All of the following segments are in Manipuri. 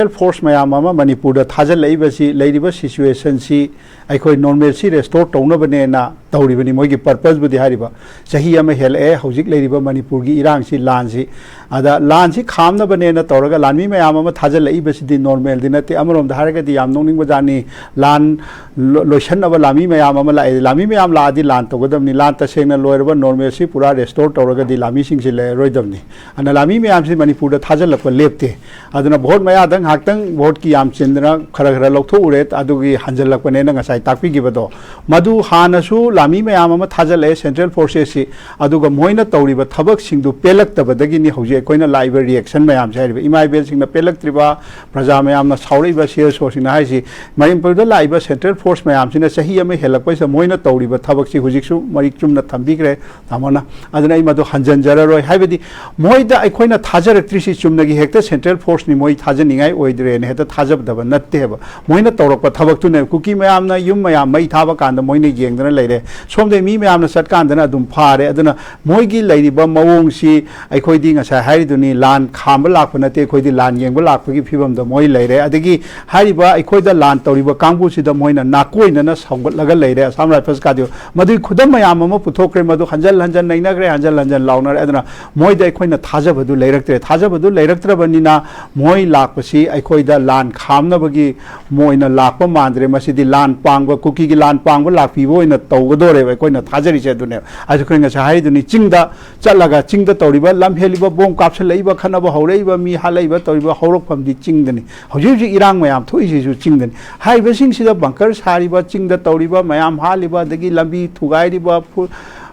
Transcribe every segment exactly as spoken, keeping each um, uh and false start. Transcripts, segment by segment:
ꯁꯦꯟꯇ꯭ꯔꯦꯜ ꯐꯣꯔꯁ ꯃꯌꯥꯝ ꯑꯃ ꯃꯅꯤꯄꯨꯔꯗ ꯊꯥꯖꯤꯜꯂꯛꯏꯕꯁꯤ, ꯂꯩꯔꯤꯕ ꯁꯤꯆꯨꯋꯦꯁꯟꯁꯤ ꯑꯩꯈꯣꯏ ꯅꯣꯔꯃꯦꯜꯁꯤ ꯔꯦꯁꯇꯣꯔ ꯇꯧꯅꯕꯅꯦꯅ ꯇꯧꯔꯤꯕꯅꯤ꯫ ꯃꯣꯏꯒꯤ ꯄꯔꯄꯁꯕꯨꯗꯤ ꯍꯥꯏꯔꯤꯕ, ꯆꯍꯤ ꯑꯃ ꯍꯦꯜꯂꯛꯑꯦ ꯍꯧꯖꯤꯛ ꯂꯩꯔꯤꯕ ꯃꯅꯤꯄꯨꯔꯒꯤ ꯏꯔꯥꯡꯁꯤ, ꯂꯥꯟꯁꯤ, ꯑꯗ ꯂꯥꯟꯁꯤ ꯈꯥꯝꯅꯕꯅꯦꯅ ꯇꯧꯔꯒ ꯂꯥꯟꯃꯤ ꯃꯌꯥꯝ ꯑꯃ ꯊꯥꯖꯤꯜꯂꯛꯏꯕꯁꯤꯗꯤ ꯅꯣꯔꯃꯦꯜꯗꯤ ꯅꯠꯇꯦ꯫ ꯑꯃꯔꯣꯝꯗ ꯍꯥꯏꯔꯒꯗꯤ ꯌꯥꯝ ꯅꯣꯛꯅꯤꯡꯕ ꯖꯥꯠꯅꯤ꯫ ꯂꯥꯟ ꯂꯣ-, ꯂꯣꯏꯁꯟꯅꯕ ꯂꯥꯟꯃꯤ ꯃꯌꯥꯝ ꯑꯃ ꯂꯥꯛꯑꯦ꯫ ꯂꯥꯟꯃꯤ ꯃꯌꯥꯝ ꯂꯥꯛꯑꯗꯤ ꯂꯥꯟ ꯇꯧꯒꯗꯕꯅꯤ꯫ ꯂꯥꯟ ꯇꯁꯦꯡꯅ ꯂꯣꯏꯔꯕ ꯅꯣꯔꯃꯦꯜꯁꯤ ꯄꯨꯔꯥ ꯔꯦꯁꯇꯣꯔ ꯇꯧꯔꯒꯗꯤ ꯂꯥꯟꯃꯤꯁꯤꯡꯁꯤ ꯂꯩꯔꯔꯣꯏꯗꯕꯅꯤ꯫ ꯑꯗꯨꯅ ꯂꯥꯟꯃꯤ ꯃꯌꯥꯝꯁꯤ ꯃꯅꯤꯄꯨꯔꯗ ꯊꯥꯖꯤꯜꯂꯛꯄ ꯂꯦꯞꯇꯦ꯫ ꯑꯗꯨꯅ ꯚꯣꯠ ꯃꯌꯥꯗ ꯉꯥꯏꯍꯥꯛꯇꯪ ꯚꯣꯠꯀꯤ ꯌꯥꯝ ꯆꯤꯟꯗꯅ ꯈꯔ ꯈꯔ ꯂꯧꯊꯣꯛꯎꯔꯦ, ꯑꯗꯨꯒꯤ ꯍꯟꯖꯜꯂꯛꯄꯅꯦꯅ ꯉꯁꯥꯏ ꯇꯥꯛꯄꯤꯈꯤꯕꯗꯣ, ꯃꯗꯨ ꯍꯥꯟꯅꯁꯨ ꯂꯥꯟꯃꯤ ꯃꯌꯥꯝ ꯑꯃ ꯊꯥꯖꯤꯜꯂꯛꯑꯦ ꯁꯦꯟꯇ꯭ꯔꯦꯜ ꯐꯣꯔꯁꯦꯁꯁꯤ꯫ ꯑꯗꯨꯒ ꯃꯣꯏꯅ ꯇꯧꯔꯤꯕ ꯊꯕꯛꯁꯤꯡꯗꯨ ꯄꯦꯜꯂꯛꯇꯕꯗꯒꯤꯅꯤ ꯍꯧꯖꯤꯛ ꯑꯩꯈꯣꯏꯅ ꯂꯥꯛꯏꯕ ꯔꯤꯌꯦꯛꯁꯟ ꯃꯌꯥꯝꯁꯦ꯫ ꯍꯥꯏꯔꯤꯕ ꯏꯃꯥ ꯏꯕꯦꯜꯁꯤꯡꯅ ꯄꯦꯜꯂꯛꯇ꯭ꯔꯤꯕ, ꯄ꯭ꯔꯖꯥ ꯃꯌꯥꯝꯅ ꯁꯥꯎꯔꯛꯏꯕ, ꯁꯤ ꯑꯦꯁ ꯑꯣꯁꯤꯡꯅ ꯍꯥꯏꯔꯤꯁꯤ, ꯃꯅꯤꯄꯨꯔꯗ ꯂꯥꯛꯏꯕ ꯁꯦꯟꯇ꯭ꯔꯦꯜ ꯐꯣꯔꯁ ꯃꯌꯥꯝꯁꯤꯅ ꯆꯍꯤ ꯑꯃ ꯍꯦꯜꯂꯛꯄꯁꯤꯗ ꯃꯣꯏꯅ ꯇꯧꯔꯤꯕ ꯊꯕꯛꯁꯤ ꯍꯧꯖꯤꯛꯁꯨ ꯃꯔꯤꯛ ꯆꯨꯝꯅ ꯊꯝꯕꯤꯈ꯭ꯔꯦ ꯇꯥꯃꯣꯅ꯫ ꯑꯗꯨꯅ ꯑꯩ ꯃꯗꯨ ꯍꯟꯖꯟꯖꯔꯔꯣꯏ꯫ ꯍꯥꯏꯕꯗꯤ ꯃꯣꯏꯗ ꯑꯩꯈꯣꯏꯅ ꯊꯥꯖꯔꯛꯇ꯭ꯔꯤꯁꯤ ꯆꯨꯝꯅꯒꯤ ꯍꯦꯛꯇ ꯁꯦꯟꯇ꯭ꯔꯦꯜ ꯐꯣꯔꯁꯅꯤ ꯃꯣꯏ ꯊꯥꯖꯅꯤꯡꯉꯥꯏ ꯑꯣꯏꯗ꯭ꯔꯦꯅ ꯍꯦꯛꯇ ꯊꯥꯖꯗꯕ ꯅꯠꯇꯦꯕ꯫ ꯃꯣꯏꯅ ꯇꯧꯔꯛꯄ ꯊꯕꯛꯇꯨꯅ ꯀꯨꯀꯤ ꯃꯌꯥꯝꯅ ꯌꯨꯝ ꯃꯌꯥꯝ ꯃꯩ ꯊꯥꯕ ꯀꯥꯟꯗ ꯃꯣꯏꯅ ꯌꯦꯡꯗꯅ ꯂꯩꯔꯦ꯫ ꯁꯣꯝꯗꯩ ꯃꯤ ꯃꯌꯥꯝꯅ ꯆꯠꯀꯥꯟꯗꯅ ꯑꯗꯨꯝ ꯐꯥꯔꯦ꯫ ꯑꯗꯨꯅ ꯃꯣꯏꯒꯤ ꯂꯩꯔꯤꯕ ꯃꯑꯣꯡꯁꯤ ꯑꯩꯈꯣꯏꯗꯤ ꯉꯁꯥꯏ ꯍꯥꯏꯔꯤꯗꯨꯅꯤ, ꯂꯥꯟ ꯈꯥꯝꯕ ꯂꯥꯛꯄ ꯅꯠꯇꯦ, ꯑꯩꯈꯣꯏꯗꯤ ꯂꯥꯟ ꯌꯦꯡꯕ ꯂꯥꯛꯄꯒꯤ ꯐꯤꯕꯝꯗ ꯃꯣꯏ ꯂꯩꯔꯦ꯫ ꯑꯗꯒꯤ ꯍꯥꯏꯔꯤꯕ ꯑꯩꯈꯣꯏꯗ ꯂꯥꯟ ꯇꯧꯔꯤꯕ ꯀꯥꯡꯕꯨꯁꯤꯗ ꯃꯣꯏꯅ ꯅꯥꯀꯣꯏꯅꯅ ꯁꯧꯒꯠꯂꯒ ꯂꯩꯔꯦ ꯑꯁꯥꯝ ꯔꯥꯏꯐꯜꯁꯀꯥꯗꯨ꯫ ꯃꯗꯨꯒꯤ ꯈꯨꯗꯝ ꯃꯌꯥꯝ ꯑꯃ ꯄꯨꯊꯣꯛꯈ꯭ꯔꯦ, ꯃꯗꯨ ꯍꯟꯖꯜ ꯍꯟꯖꯜ ꯅꯩꯅꯈ꯭ꯔꯦ, ꯍꯟꯖꯜ ꯍꯟꯖꯜ ꯂꯥꯎꯅꯔꯦ꯫ ꯑꯗꯨꯅ ꯃꯣꯏꯗ ꯑꯩꯈꯣꯏꯅ ꯊꯥꯖꯕꯗꯨ ꯂꯩꯔꯛꯇ꯭ꯔꯦ꯫ ꯊꯥꯖꯕꯗꯨ ꯂꯩꯔꯛꯇ꯭ꯔꯕꯅꯤꯅ ꯃꯣꯏ ꯂꯥꯛꯄꯁꯤ ꯑꯩꯈꯣꯏꯗ ꯂꯥꯟ ꯈꯥꯝꯅꯕꯒꯤ ꯃꯣꯏꯅ ꯂꯥꯛꯄ ꯃꯥꯟꯗ꯭ꯔꯦ꯫ ꯃꯁꯤꯗꯤ ꯂꯥꯟ ꯄꯥꯡꯕ, ꯀꯨꯀꯤꯒꯤ ꯂꯥꯟ ꯄꯥꯡꯕ ꯂꯥꯛꯄꯤꯕ ꯑꯣꯏꯅ ꯇꯧꯒꯗꯣꯔꯦꯕ ꯑꯩꯈꯣꯏꯅ ꯊꯥꯖꯔꯤꯁꯦ ꯑꯗꯨꯅꯦꯕ꯫ ꯑꯗꯨ ꯑꯩꯈꯣꯏ ꯉꯁꯥꯏ ꯍꯥꯏꯔꯤꯗꯨꯅꯤ, ꯆꯤꯡꯗ ꯆꯠꯂꯒ ꯆꯤꯡꯗ ꯇꯧꯔꯤꯕ, ꯂꯝ ꯍꯦꯜꯂꯤꯕ, ꯕꯣꯝ ꯀꯥꯞꯁꯤꯜꯂꯛꯏꯕ, ꯈꯠꯅꯕ ꯍꯧꯔꯛꯏꯕ, ꯃꯤ ꯍꯥꯠꯂꯛꯏꯕ, ꯇꯧꯔꯤꯕ ꯍꯧꯔꯛꯐꯝꯗꯤ ꯆꯤꯡꯗꯅꯤ꯫ ꯍꯧꯖꯤꯛ ꯍꯧꯖꯤꯛ ꯏꯔꯥꯡ ꯃꯌꯥꯝ ꯊꯣꯛꯏꯁꯤꯁꯨ ꯆꯤꯡꯗꯅꯤ꯫ ꯍꯥꯏꯔꯤꯕꯁꯤꯡꯁꯤꯗ ꯕꯪꯀꯔ ꯁꯥꯔꯤꯕ, ꯆꯤꯡꯗ ꯇꯧꯔꯤꯕ ꯃꯌꯥꯝ ꯍꯥꯠꯂꯤꯕ, ꯑꯗꯒꯤ ꯂꯝꯕꯤ ꯊꯨꯒꯥꯏꯔꯤꯕ, ꯐꯨ-,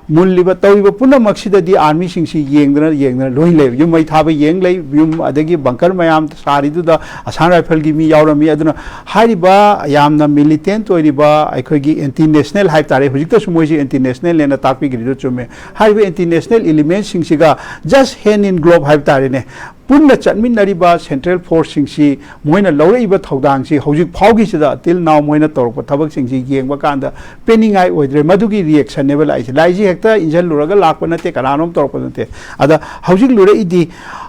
ꯃꯨꯜꯂꯤꯕ, ꯇꯧꯔꯤꯕ ꯄꯨꯝꯅꯃꯛꯁꯤꯗꯗꯤ ꯑꯥꯔꯃꯤꯁꯤꯡꯁꯤ ꯌꯦꯡꯗꯅ, ꯌꯦꯡꯗꯅ ꯂꯣꯏ ꯂꯩ꯫ ꯌꯨꯝ ꯃꯩ ꯊꯥꯕ ꯌꯦꯡ ꯂꯩ, ꯌꯨꯝ ꯑꯗꯒꯤ ꯕꯪꯀꯔ ꯃꯌꯥꯝ ꯁꯥꯔꯤꯗꯨꯗ ꯑꯁꯥꯝ ꯔꯥꯏꯐꯜꯒꯤ ꯃꯤ ꯌꯥꯎꯔꯝꯃꯤ꯫ ꯑꯗꯨꯅ ꯍꯥꯏꯔꯤꯕ ꯌꯥꯝꯅ ꯃꯤꯂꯤꯇꯦꯟꯠ ꯑꯣꯏꯔꯤꯕ ꯑꯩꯈꯣꯏꯒꯤ ꯑꯦꯟꯇꯤ ꯅꯦꯁꯅꯦꯜ ꯍꯥꯏꯕ ꯇꯥꯔꯦ, ꯍꯧꯖꯤꯛꯇꯁꯨ ꯃꯣꯏꯁꯤ ꯑꯦꯟꯇꯤ ꯅꯦꯁꯅꯦꯜꯅꯦꯅ ꯇꯥꯛꯄꯤꯈ꯭ꯔꯤꯗꯨ ꯆꯨꯝꯃꯦ꯫ ꯍꯥꯏꯔꯤꯕ ꯑꯦꯟꯇꯤ ꯅꯦꯁꯅꯦꯜ ꯏꯂꯤꯃꯦꯟꯁꯤꯡꯁꯤꯒ just hand in glove ꯍꯥꯏꯕ ꯇꯥꯔꯦꯅꯦ, ꯄꯨꯟꯅ ꯆꯠꯃꯤꯟꯅꯔꯤꯕ ꯁꯦꯟꯇ꯭ꯔꯦꯜ ꯐꯣꯔꯁꯁꯤꯡꯁꯤ ꯃꯣꯏꯅ ꯂꯧꯔꯛꯏꯕ ꯊꯧꯗꯥꯡꯁꯤ ꯍꯧꯖꯤꯛ ꯐꯥꯎꯒꯤꯁꯤꯗ, ꯇꯤꯜ ꯅꯥꯎ ꯃꯣꯏꯅ ꯇꯧꯔꯛꯄ ꯊꯕꯛꯁꯤꯡꯁꯤ ꯌꯦꯡꯕ ꯀꯥꯟꯗ ꯄꯦꯟꯅꯤꯡꯉꯥꯏ ꯑꯣꯏꯗ꯭ꯔꯦ꯫ ꯃꯗꯨꯒꯤ ꯔꯤꯌꯦꯛꯁꯟꯅꯦꯕ ꯂꯥꯛꯏꯁꯦ꯫ ꯂꯥꯛꯏꯁꯦ ꯍꯦꯛꯇ ꯏꯟꯁꯤꯜꯂꯨꯔꯒ ꯂꯥꯛꯄ ꯅꯠꯇꯦ, ꯀꯅꯥꯅꯣꯝ ꯇꯧꯔꯛꯄ ꯅꯠꯇꯦ꯫ ꯑꯗ ꯍꯧꯖꯤꯛ ꯂꯨꯔꯛꯏꯗꯤ,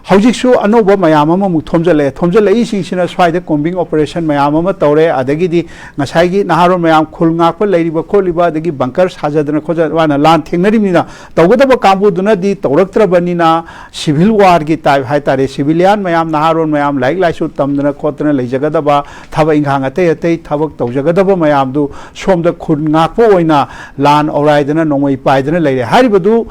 ꯍꯧꯖꯤꯛꯁꯨ ꯑꯅꯧꯕ ꯃꯌꯥꯝ ꯑꯃꯃꯨꯛ ꯊꯣꯝꯖꯤꯜꯂꯛꯑꯦ꯫ ꯊꯣꯝꯖꯤꯜꯂꯛꯏꯁꯤꯡꯁꯤꯅ ꯁ꯭ꯋꯥꯏꯗ ꯀꯣꯝꯕꯤꯡ ꯑꯣꯄꯔꯦꯁꯟ ꯃꯌꯥꯝ ꯑꯃ ꯇꯧꯔꯦ꯫ ꯑꯗꯒꯤꯗꯤ ꯉꯁꯥꯏꯒꯤ ꯅꯍꯥꯔꯣꯜ ꯃꯌꯥꯝ ꯈꯨꯜ ꯉꯥꯛꯄ ꯂꯩꯔꯤꯕ ꯈꯣꯠꯂꯤꯕ, ꯑꯗꯒꯤ ꯕꯪꯀꯔ ꯁꯥꯖꯗꯅ ꯈꯣꯠꯆꯗꯅ ꯂꯥꯟ ꯊꯦꯡꯅꯔꯤꯕꯅꯤꯅ, ꯇꯧꯒꯗꯕ ꯀꯥꯡꯕꯨꯗꯨꯅꯗꯤ ꯇꯧꯔꯛꯇ꯭ꯔꯕꯅꯤꯅ, ꯁꯤꯚꯤꯜ ꯋꯥꯔꯒꯤ ꯇꯥꯏꯞ ꯍꯥꯏꯇꯥꯔꯦ, ꯁꯤꯚꯤꯂꯤꯌꯥꯟ ꯃꯌꯥꯝ, ꯅꯍꯥꯔꯣꯜ ꯃꯌꯥꯝ ꯂꯥꯏꯔꯤꯛ ꯂꯥꯏꯁꯨ ꯇꯝꯗꯅ ꯈꯣꯠꯇꯅ ꯂꯩꯖꯒꯗꯕ, ꯊꯕꯛ ꯏꯪꯈꯥꯡ ꯑꯇꯩ ꯑꯇꯩ ꯊꯕꯛ ꯇꯧꯖꯒꯗꯕ ꯃꯌꯥꯝꯗꯨ ꯁꯣꯝꯗ ꯈꯨꯟ ꯉꯥꯛꯄ ꯑꯣꯏꯅ ꯂꯥꯟ ꯑꯧꯔꯥꯏꯗꯅ, ꯅꯣꯡꯃꯩ ꯄꯥꯏꯗꯅ ꯂꯩꯔꯦ꯫ ꯍꯥꯏꯔꯤꯕꯗꯨ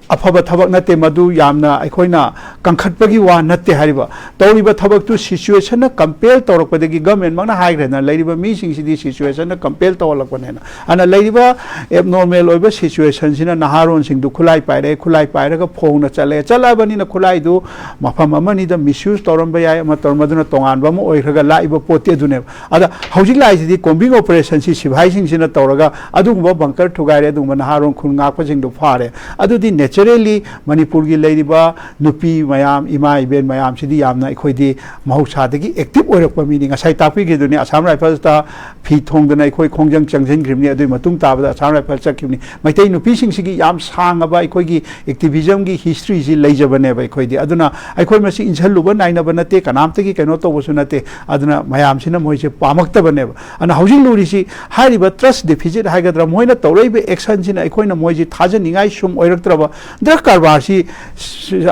ꯑꯐꯕ ꯊꯕꯛ ꯅꯠꯇꯦ, ꯃꯗꯨ ꯌꯥꯝꯅ ꯑꯩꯈꯣꯏꯅ ꯀꯟꯈꯠꯄꯒꯤ ꯋꯥ ꯅꯠꯇꯦ꯫ ꯍꯥꯏꯔꯤꯕ ꯇꯧꯔꯤꯕ ꯊꯕꯛꯇꯨ ꯁꯤꯆꯨꯋꯦꯁꯟꯅ ꯀꯝꯄꯦꯜ ꯇꯧꯔꯛꯄꯗꯒꯤ, ꯒꯃꯦꯟꯃꯛꯅ ꯍꯥꯏꯈ꯭ꯔꯦꯗꯅ, ꯂꯩꯔꯤꯕ ꯃꯤꯁꯤꯡꯁꯤꯗꯤ ꯁꯤꯆꯨꯋꯦꯁꯟꯅ ꯀꯝꯄꯦꯜ ꯇꯧꯍꯜꯂꯛꯄꯅꯦꯅ꯫ ꯑꯗꯨꯅ ꯂꯩꯔꯤꯕ ꯑꯦꯕꯅꯣꯔꯃꯦꯜ ꯑꯣꯏꯕ ꯁꯤꯆꯨꯋꯦꯁꯟꯁꯤꯅ ꯅꯍꯥꯔꯣꯟꯁꯤꯡꯗꯨ ꯈꯨꯠꯂꯥꯏ ꯄꯥꯏꯔꯛꯑꯦ, ꯈꯨꯠꯂꯥꯏ ꯄꯥꯏꯔꯒ ꯐꯣꯡꯅ ꯆꯠꯂꯦ꯫ ꯆꯠꯂꯛꯑꯕꯅꯤꯅ ꯈꯨꯠꯂꯥꯏꯗꯨ ꯃꯐꯝ ꯑꯃꯅꯤꯗ ꯃꯤꯁꯌꯨꯁ ꯇꯧꯔꯝꯕ ꯌꯥꯏ, ꯑꯃ ꯇꯧꯔꯝꯕ, ꯑꯗꯨꯅ ꯇꯣꯉꯥꯟꯕ ꯑꯃ ꯑꯣꯏꯈ꯭ꯔꯒ ꯂꯥꯛꯏꯕ ꯄꯣꯠꯇꯤ ꯑꯗꯨꯅꯦꯕ꯫ ꯑꯗ ꯍꯧꯖꯤꯛ ꯂꯥꯛꯏꯁꯤꯗꯤ ꯀꯣꯝꯕꯤꯡ ꯑꯣꯄꯔꯦꯁꯟꯁꯤ ꯁꯤꯐꯥꯏꯁꯤꯡꯁꯤꯅ ꯇꯧꯔꯒ ꯑꯗꯨꯒꯨꯝꯕ ꯕꯪꯀꯔ ꯊꯨꯒꯥꯏꯔꯦ, ꯑꯗꯨꯒꯨꯝꯕ ꯅꯍꯥꯔꯣꯟ ꯈꯨꯟ ꯉꯥꯛꯄꯁꯤꯡꯗꯨ ꯐꯥꯔꯦ꯫ ꯑꯗꯨꯗꯤ ꯅꯦꯆꯔꯦꯜꯂꯤ ꯃꯅꯤꯄꯨꯔꯒꯤ ꯂꯩꯔꯤꯕ ꯅꯨꯄꯤ ꯃꯌꯥꯝ, ꯏꯃꯥ ꯏꯕꯦꯟ ꯃꯌꯥꯝꯁꯤꯗꯤ ꯌꯥꯝꯅ ꯑꯩꯈꯣꯏꯗꯤ ꯃꯍꯧꯁꯥꯗꯒꯤ ꯑꯦꯛꯇꯤꯚ ꯑꯣꯏꯔꯛꯄ ꯃꯤꯅꯤ꯫ ꯉꯁꯥꯏ ꯇꯥꯛꯄꯤꯈꯤꯗꯨꯅꯤ, ꯑꯁꯥꯝ ꯔꯥꯏꯐꯜꯁꯇ ꯐꯤ ꯊꯣꯡꯗꯅ ꯑꯩꯈꯣꯏ ꯈꯣꯡꯖꯪ ꯆꯪꯁꯤꯟꯈ꯭ꯔꯤꯕꯅꯤ, ꯑꯗꯨꯒꯤ ꯃꯇꯨꯡ ꯇꯥꯕꯗ ꯑꯁꯥꯝ ꯔꯥꯏꯐꯜ ꯆꯠꯈꯤꯕꯅꯤ꯫ ꯃꯩꯇꯩ ꯅꯨꯄꯤꯁꯤꯡꯁꯤꯒꯤ ꯌꯥꯝ ꯁꯥꯡꯉꯕ ꯑꯩꯈꯣꯏꯒꯤ ꯑꯦꯛꯇꯤꯚꯤꯖꯝꯒꯤ ꯍꯤꯁꯇ꯭ꯔꯤꯁꯤ ꯂꯩꯖꯕꯅꯦꯕ ꯑꯩꯈꯣꯏꯗꯤ꯫ ꯑꯗꯨꯅ ꯑꯩꯈꯣꯏ ꯃꯁꯤ ꯏꯟꯁꯜꯂꯨꯕ ꯅꯥꯏꯅꯕ ꯅꯠꯇꯦ, ꯀꯅꯥꯝꯇꯒꯤ ꯀꯩꯅꯣ ꯇꯧꯕꯁꯨ ꯅꯠꯇꯦ꯫ ꯑꯗꯨꯅ ꯃꯌꯥꯝꯁꯤꯅ ꯃꯣꯏꯁꯦ ꯄꯥꯝꯃꯛꯇꯕꯅꯦꯕ꯫ ꯑꯗꯨꯅ ꯍꯧꯖꯤꯛ ꯂꯨꯔꯤꯁꯤ ꯍꯥꯏꯔꯤꯕ ꯇ꯭ꯔꯁ ꯗꯦꯐꯤꯁꯤꯠ ꯍꯥꯏꯒꯗ꯭ꯔꯥ, ꯃꯣꯏꯅ ꯇꯧꯔꯛꯏꯕ ꯑꯦꯛꯁꯟꯁꯤꯅ ꯑꯩꯈꯣꯏꯅ ꯃꯣꯏꯁꯤ ꯊꯥꯖꯅꯤꯡꯉꯥꯏ ꯁꯨꯝ ꯑꯣꯏꯔꯛꯇ꯭ꯔꯕ꯫ ꯗ꯭ꯔꯒ ꯀꯔꯕꯥꯔꯁꯤ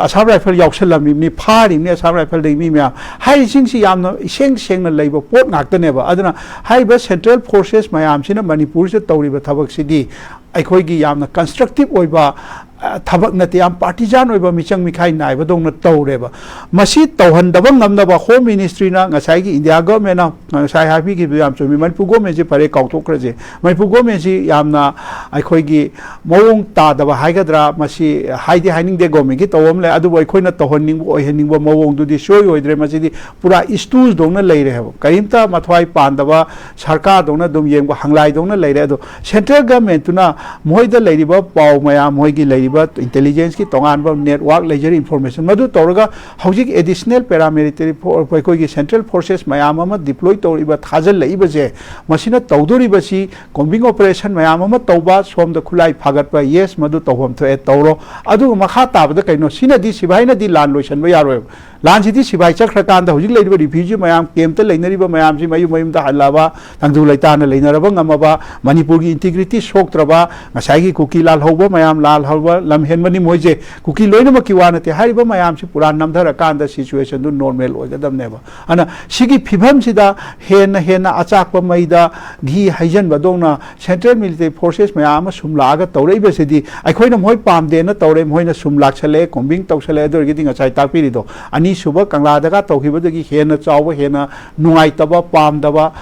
ꯑꯁꯥꯝ ꯔꯥꯏꯐꯜ ꯌꯥꯎꯁꯜꯂꯝꯃꯤꯕꯅꯤ, ꯐꯥꯔꯤꯕꯅꯤ ꯑꯁꯥꯝ ꯔꯥꯏꯐꯜꯗꯒꯤ ꯃꯤ ꯃꯌꯥꯝ꯫ ꯍꯥꯏꯔꯤꯁꯤꯡꯁꯤ ꯌꯥꯝꯅ ꯏꯁꯦꯡ ꯁꯦꯡꯅ ꯂꯩꯕ ꯄꯣꯠ ꯉꯥꯛꯇꯅꯦꯕ꯫ ꯑꯗꯨꯅ ꯍꯥꯏꯔꯤꯕ ꯁꯦꯟꯇ꯭ꯔꯦꯜ ꯐꯣꯔꯁꯦꯁ ꯃꯌꯥꯝꯁꯤꯅ ꯃꯅꯤꯄꯨꯔꯁꯤꯗ ꯇꯧꯔꯤꯕ ꯊꯕꯛꯁꯤꯗꯤ ꯑꯩꯈꯣꯏꯒꯤ ꯌꯥꯝꯅ ꯀꯟꯁꯇ꯭ꯔꯛꯇꯤꯞ ꯑꯣꯏꯕ, ꯑ, ꯊꯕꯛ ꯅꯠꯇꯦ, ꯌꯥꯝ ꯄꯥꯔꯇꯤꯖꯥꯟ ꯑꯣꯏꯕ, ꯃꯤꯆꯪ ꯃꯤꯈꯥꯏ ꯅꯥꯏꯕꯗꯧꯅ ꯇꯧꯔꯦꯕ꯫ ꯃꯁꯤ ꯇꯧꯍꯟꯗꯕ ꯉꯝꯅꯕ ꯍꯣꯝ ꯃꯤꯅꯤꯁꯇ꯭ꯔꯤꯅ, ꯉꯁꯥꯏꯒꯤ ꯏꯟꯗꯤꯌꯥ ꯒꯚꯔꯟꯃꯦꯟꯅ ꯉꯁꯥꯏ ꯍꯥꯏꯕꯤꯈꯤꯕꯗꯨ ꯌꯥꯝ ꯆꯨꯝꯃꯤ꯫ ꯃꯅꯤꯄꯨꯔ ꯒꯣꯔꯃꯦꯟꯁꯤ ꯐꯔꯦ, ꯀꯥꯎꯊꯣꯛꯈ꯭ꯔꯁꯦ꯫ ꯃꯅꯤꯄꯨꯔ ꯒꯣꯔꯃꯦꯟꯁꯤ ꯌꯥꯝꯅ ꯑꯩꯈꯣꯏꯒꯤ ꯃꯑꯣꯡ ꯇꯥꯗꯕ ꯍꯥꯏꯒꯗ꯭ꯔꯥ, ꯃꯁꯤ ꯍꯥꯏꯗꯤ ꯍꯥꯏꯅꯤꯡꯗꯦ, ꯒꯣꯔꯃꯦꯟꯒꯤ ꯇꯧꯕ ꯑꯃ ꯂꯩ, ꯑꯗꯨꯕꯨ ꯑꯩꯈꯣꯏꯅ ꯇꯧꯍꯟꯅꯤꯡꯕ ꯑꯣꯏꯍꯟꯅꯤꯡꯕ ꯃꯑꯣꯡꯗꯨꯗꯤ ꯁꯨꯡꯑꯣꯏ ꯑꯣꯏꯗ꯭ꯔꯦ꯫ ꯃꯁꯤꯗꯤ ꯄꯨꯔꯥ ꯏꯁꯇꯨꯜꯗꯧꯅ ꯂꯩꯔꯦ ꯍꯥꯏꯕ, ꯀꯔꯤꯝꯇ ꯃꯊ꯭ꯋꯥꯏ ꯄꯥꯟꯗꯕ ꯁꯔꯀꯥꯔꯗꯧꯅ ꯑꯗꯨꯝ ꯌꯦꯡꯕ ꯍꯪꯂꯥꯏꯗꯧꯅ ꯂꯩꯔꯦ꯫ ꯑꯗꯣ ꯁꯦꯟꯇ꯭ꯔꯦꯜ ꯒꯚꯔꯟꯃꯦꯟꯠꯇꯨꯅ ꯃꯣꯏꯗ ꯂꯩꯔꯤꯕ ꯄꯥꯎ ꯃꯌꯥꯝ, ꯃꯣꯏꯒꯤ ꯂꯩꯔꯤꯕ intelligence ꯀꯤ ꯇꯣꯉꯥꯟꯕ network ꯂꯩꯖꯔꯤ, information, ꯃꯗꯨ ꯇꯧꯔꯒ ꯍꯧꯖꯤꯛ additional paramilitary for-, ꯑꯩꯈꯣꯏꯒꯤ central forces ꯃꯌꯥꯝ ꯑꯃ deploy ꯇꯧꯔꯤꯕ, ꯊꯥꯖꯤꯜꯂꯛꯏꯕꯁꯦ, ꯃꯁꯤꯅ ꯇꯧꯗꯣꯔꯤꯕꯁꯤ combing operation ꯃꯌꯥꯝ ꯑꯃ ꯇꯧꯕ, ꯁꯣꯝꯗ ꯈꯨꯠꯂꯥꯏ ꯐꯥꯒꯠꯄ, yes, ꯃꯗꯨ ꯇꯧꯐꯝ ꯊꯣꯛꯑꯦ, ꯇꯧꯔꯣ꯫ ꯑꯗꯨꯒ ꯃꯈꯥ ꯇꯥꯕꯗ ꯀꯩꯅꯣ? ꯁꯤꯅꯗꯤ ꯁꯤꯐꯥꯏꯅꯗꯤ ꯂꯥꯟ ꯂꯣꯏꯁꯤꯟꯕ ꯌꯥꯔꯣꯏꯕ꯫ ꯂꯥꯟꯁꯤꯗꯤ ꯁꯤꯐꯥꯏ ꯆꯠꯈ꯭ꯔꯀꯥꯟꯗ ꯍꯧꯖꯤꯛ ꯂꯩꯔꯤꯕ refugee ꯃꯌꯥꯝ, camp ꯇ ꯂꯩꯅꯔꯤꯕ ꯃꯌꯥꯝꯁꯤ ꯃꯌꯨꯝ ꯃꯌꯨꯝꯗ ꯍꯜꯂꯛꯑꯕ, ꯇꯪꯗꯨ ꯂꯩꯇꯥꯅ ꯂꯩꯅꯔꯕ ꯉꯝꯃꯕ, ꯃꯅꯤꯄꯨꯔꯒꯤ integrity ꯁꯣꯛꯇ꯭ꯔꯕ, ꯉꯁꯥꯏꯒꯤ ꯀꯨꯀꯤ ꯂꯥꯜꯍꯧꯕ ꯃꯌꯥꯝ, ꯂꯥꯜꯍꯧꯕ ꯂꯝ ꯍꯦꯟꯕꯅꯤ ꯃꯣꯏꯁꯦ꯫ ꯀꯨꯀꯤ ꯂꯣꯏꯅꯃꯛꯀꯤ ꯋꯥ ꯅꯠꯇꯦ, ꯍꯥꯏꯔꯤꯕ ꯃꯌꯥꯝꯁꯤ ꯄꯨꯔꯥ ꯅꯝꯊꯔꯀꯥꯟꯗ situation ꯗꯨ normal ꯑꯣꯏꯒꯗꯕꯅꯦꯕ꯫ ꯑꯗꯨꯅ ꯁꯤꯒꯤ ꯐꯤꯕꯝꯁꯤꯗ ꯍꯦꯟꯅ ꯍꯦꯟꯅ ꯑꯆꯥꯛꯄ ꯃꯩꯗ ꯘꯤ ꯍꯩꯖꯤꯟꯕꯗꯧꯅ central military forces ꯃꯌꯥꯝ ꯑꯃ ꯁꯨꯝ ꯂꯥꯛꯑꯒ ꯇꯧꯔꯛꯏꯕꯁꯤꯗꯤ, ꯑꯩꯈꯣꯏꯅ ꯃꯣꯏ ꯄꯥꯝꯗꯦꯅ ꯇꯧꯔꯦ, ꯃꯣꯏꯅ ꯁꯨꯝ ꯂꯥꯛꯁꯜꯂꯛꯑꯦ, combing ꯇꯧꯁꯜꯂꯛꯑꯦ, ꯑꯗꯨ ꯑꯣꯏꯔꯒꯗꯤ ꯉꯁꯥꯏ ꯇꯥꯛꯄꯤꯔꯤꯗꯣ, ꯑꯅꯤꯁꯨꯕ ꯀꯪꯂꯥꯗꯒ ꯇꯧꯈꯤꯕꯗꯒꯤ ꯍꯦꯟꯅ ꯆꯥꯎꯕ, ꯍꯦꯟꯅ ꯅꯨꯡꯉꯥꯏꯇꯕ, ꯄꯥꯝꯗꯕ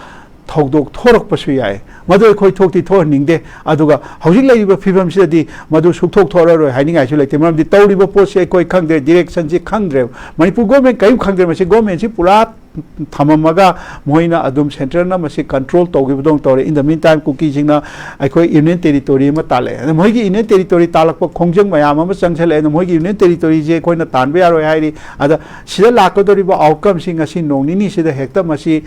ꯊꯧꯗꯣꯛ ꯊꯣꯔꯛꯄꯁꯨ ꯌꯥꯏ꯫ ꯃꯗꯨ ꯑꯩꯈꯣꯏ ꯊꯣꯛꯇꯤ ꯊꯣꯛꯍꯟꯅꯤꯡꯗꯦ꯫ ꯑꯗꯨꯒ ꯍꯧꯖꯤꯛ ꯂꯩꯔꯤꯕ ꯐꯤꯕꯝꯁꯤꯗꯗꯤ ꯃꯗꯨ ꯁꯨꯛꯊꯣꯛ ꯊꯣꯛꯑꯔꯣꯏ ꯍꯥꯏꯅꯤꯡꯉꯥꯏꯁꯨ ꯂꯩꯇꯦ꯫ ꯃꯔꯝꯗꯤ ꯇꯧꯔꯤꯕ ꯄꯣꯠꯁꯤ ꯑꯩꯈꯣꯏ ꯈꯪꯗ꯭ꯔꯦ, direction ꯁꯤ ꯈꯪꯗ꯭ꯔꯦꯕ꯫ ꯃꯅꯤꯄꯨꯔ government ꯀꯔꯤꯝ ꯈꯪꯗ꯭ꯔꯦ꯫ ꯃꯁꯤ government ꯁꯤ ꯄꯨꯔꯥ ꯊꯝꯃꯝꯃꯒ ꯃꯣꯏꯅ ꯑꯗꯨꯝ centre ꯅ ꯃꯁꯤ control ꯇꯧꯈꯤꯕꯗꯧꯅ ꯇꯧꯔꯦ꯫ In the meantime, ꯀꯨꯀꯤꯁꯤꯡꯅ ꯑꯩꯈꯣꯏ union territory ꯑꯃ ꯇꯥꯜꯂꯛꯑꯦ꯫ ꯑꯗ ꯃꯣꯏꯒꯤ union territory ꯇꯥꯜꯂꯛꯄ ꯈꯣꯡꯖꯪ ꯃꯌꯥꯝ ꯑꯃ ꯆꯪꯁꯜꯂꯛꯑꯦ꯫ ꯑꯗ ꯃꯣꯏꯒꯤ union territory ꯁꯦ ꯑꯩꯈꯣꯏꯅ ꯇꯥꯟꯕ ꯌꯥꯔꯣꯏ ꯍꯥꯏꯔꯤ꯫ ꯑꯗ ꯁꯤꯗ ꯂꯥꯛꯀꯗꯧꯔꯤꯕ outcome ꯁꯤ ꯉꯁꯤ ꯅꯣꯡ ꯅꯤꯅꯤꯁꯤꯗ ꯍꯦꯛꯇ ꯃꯁꯤ,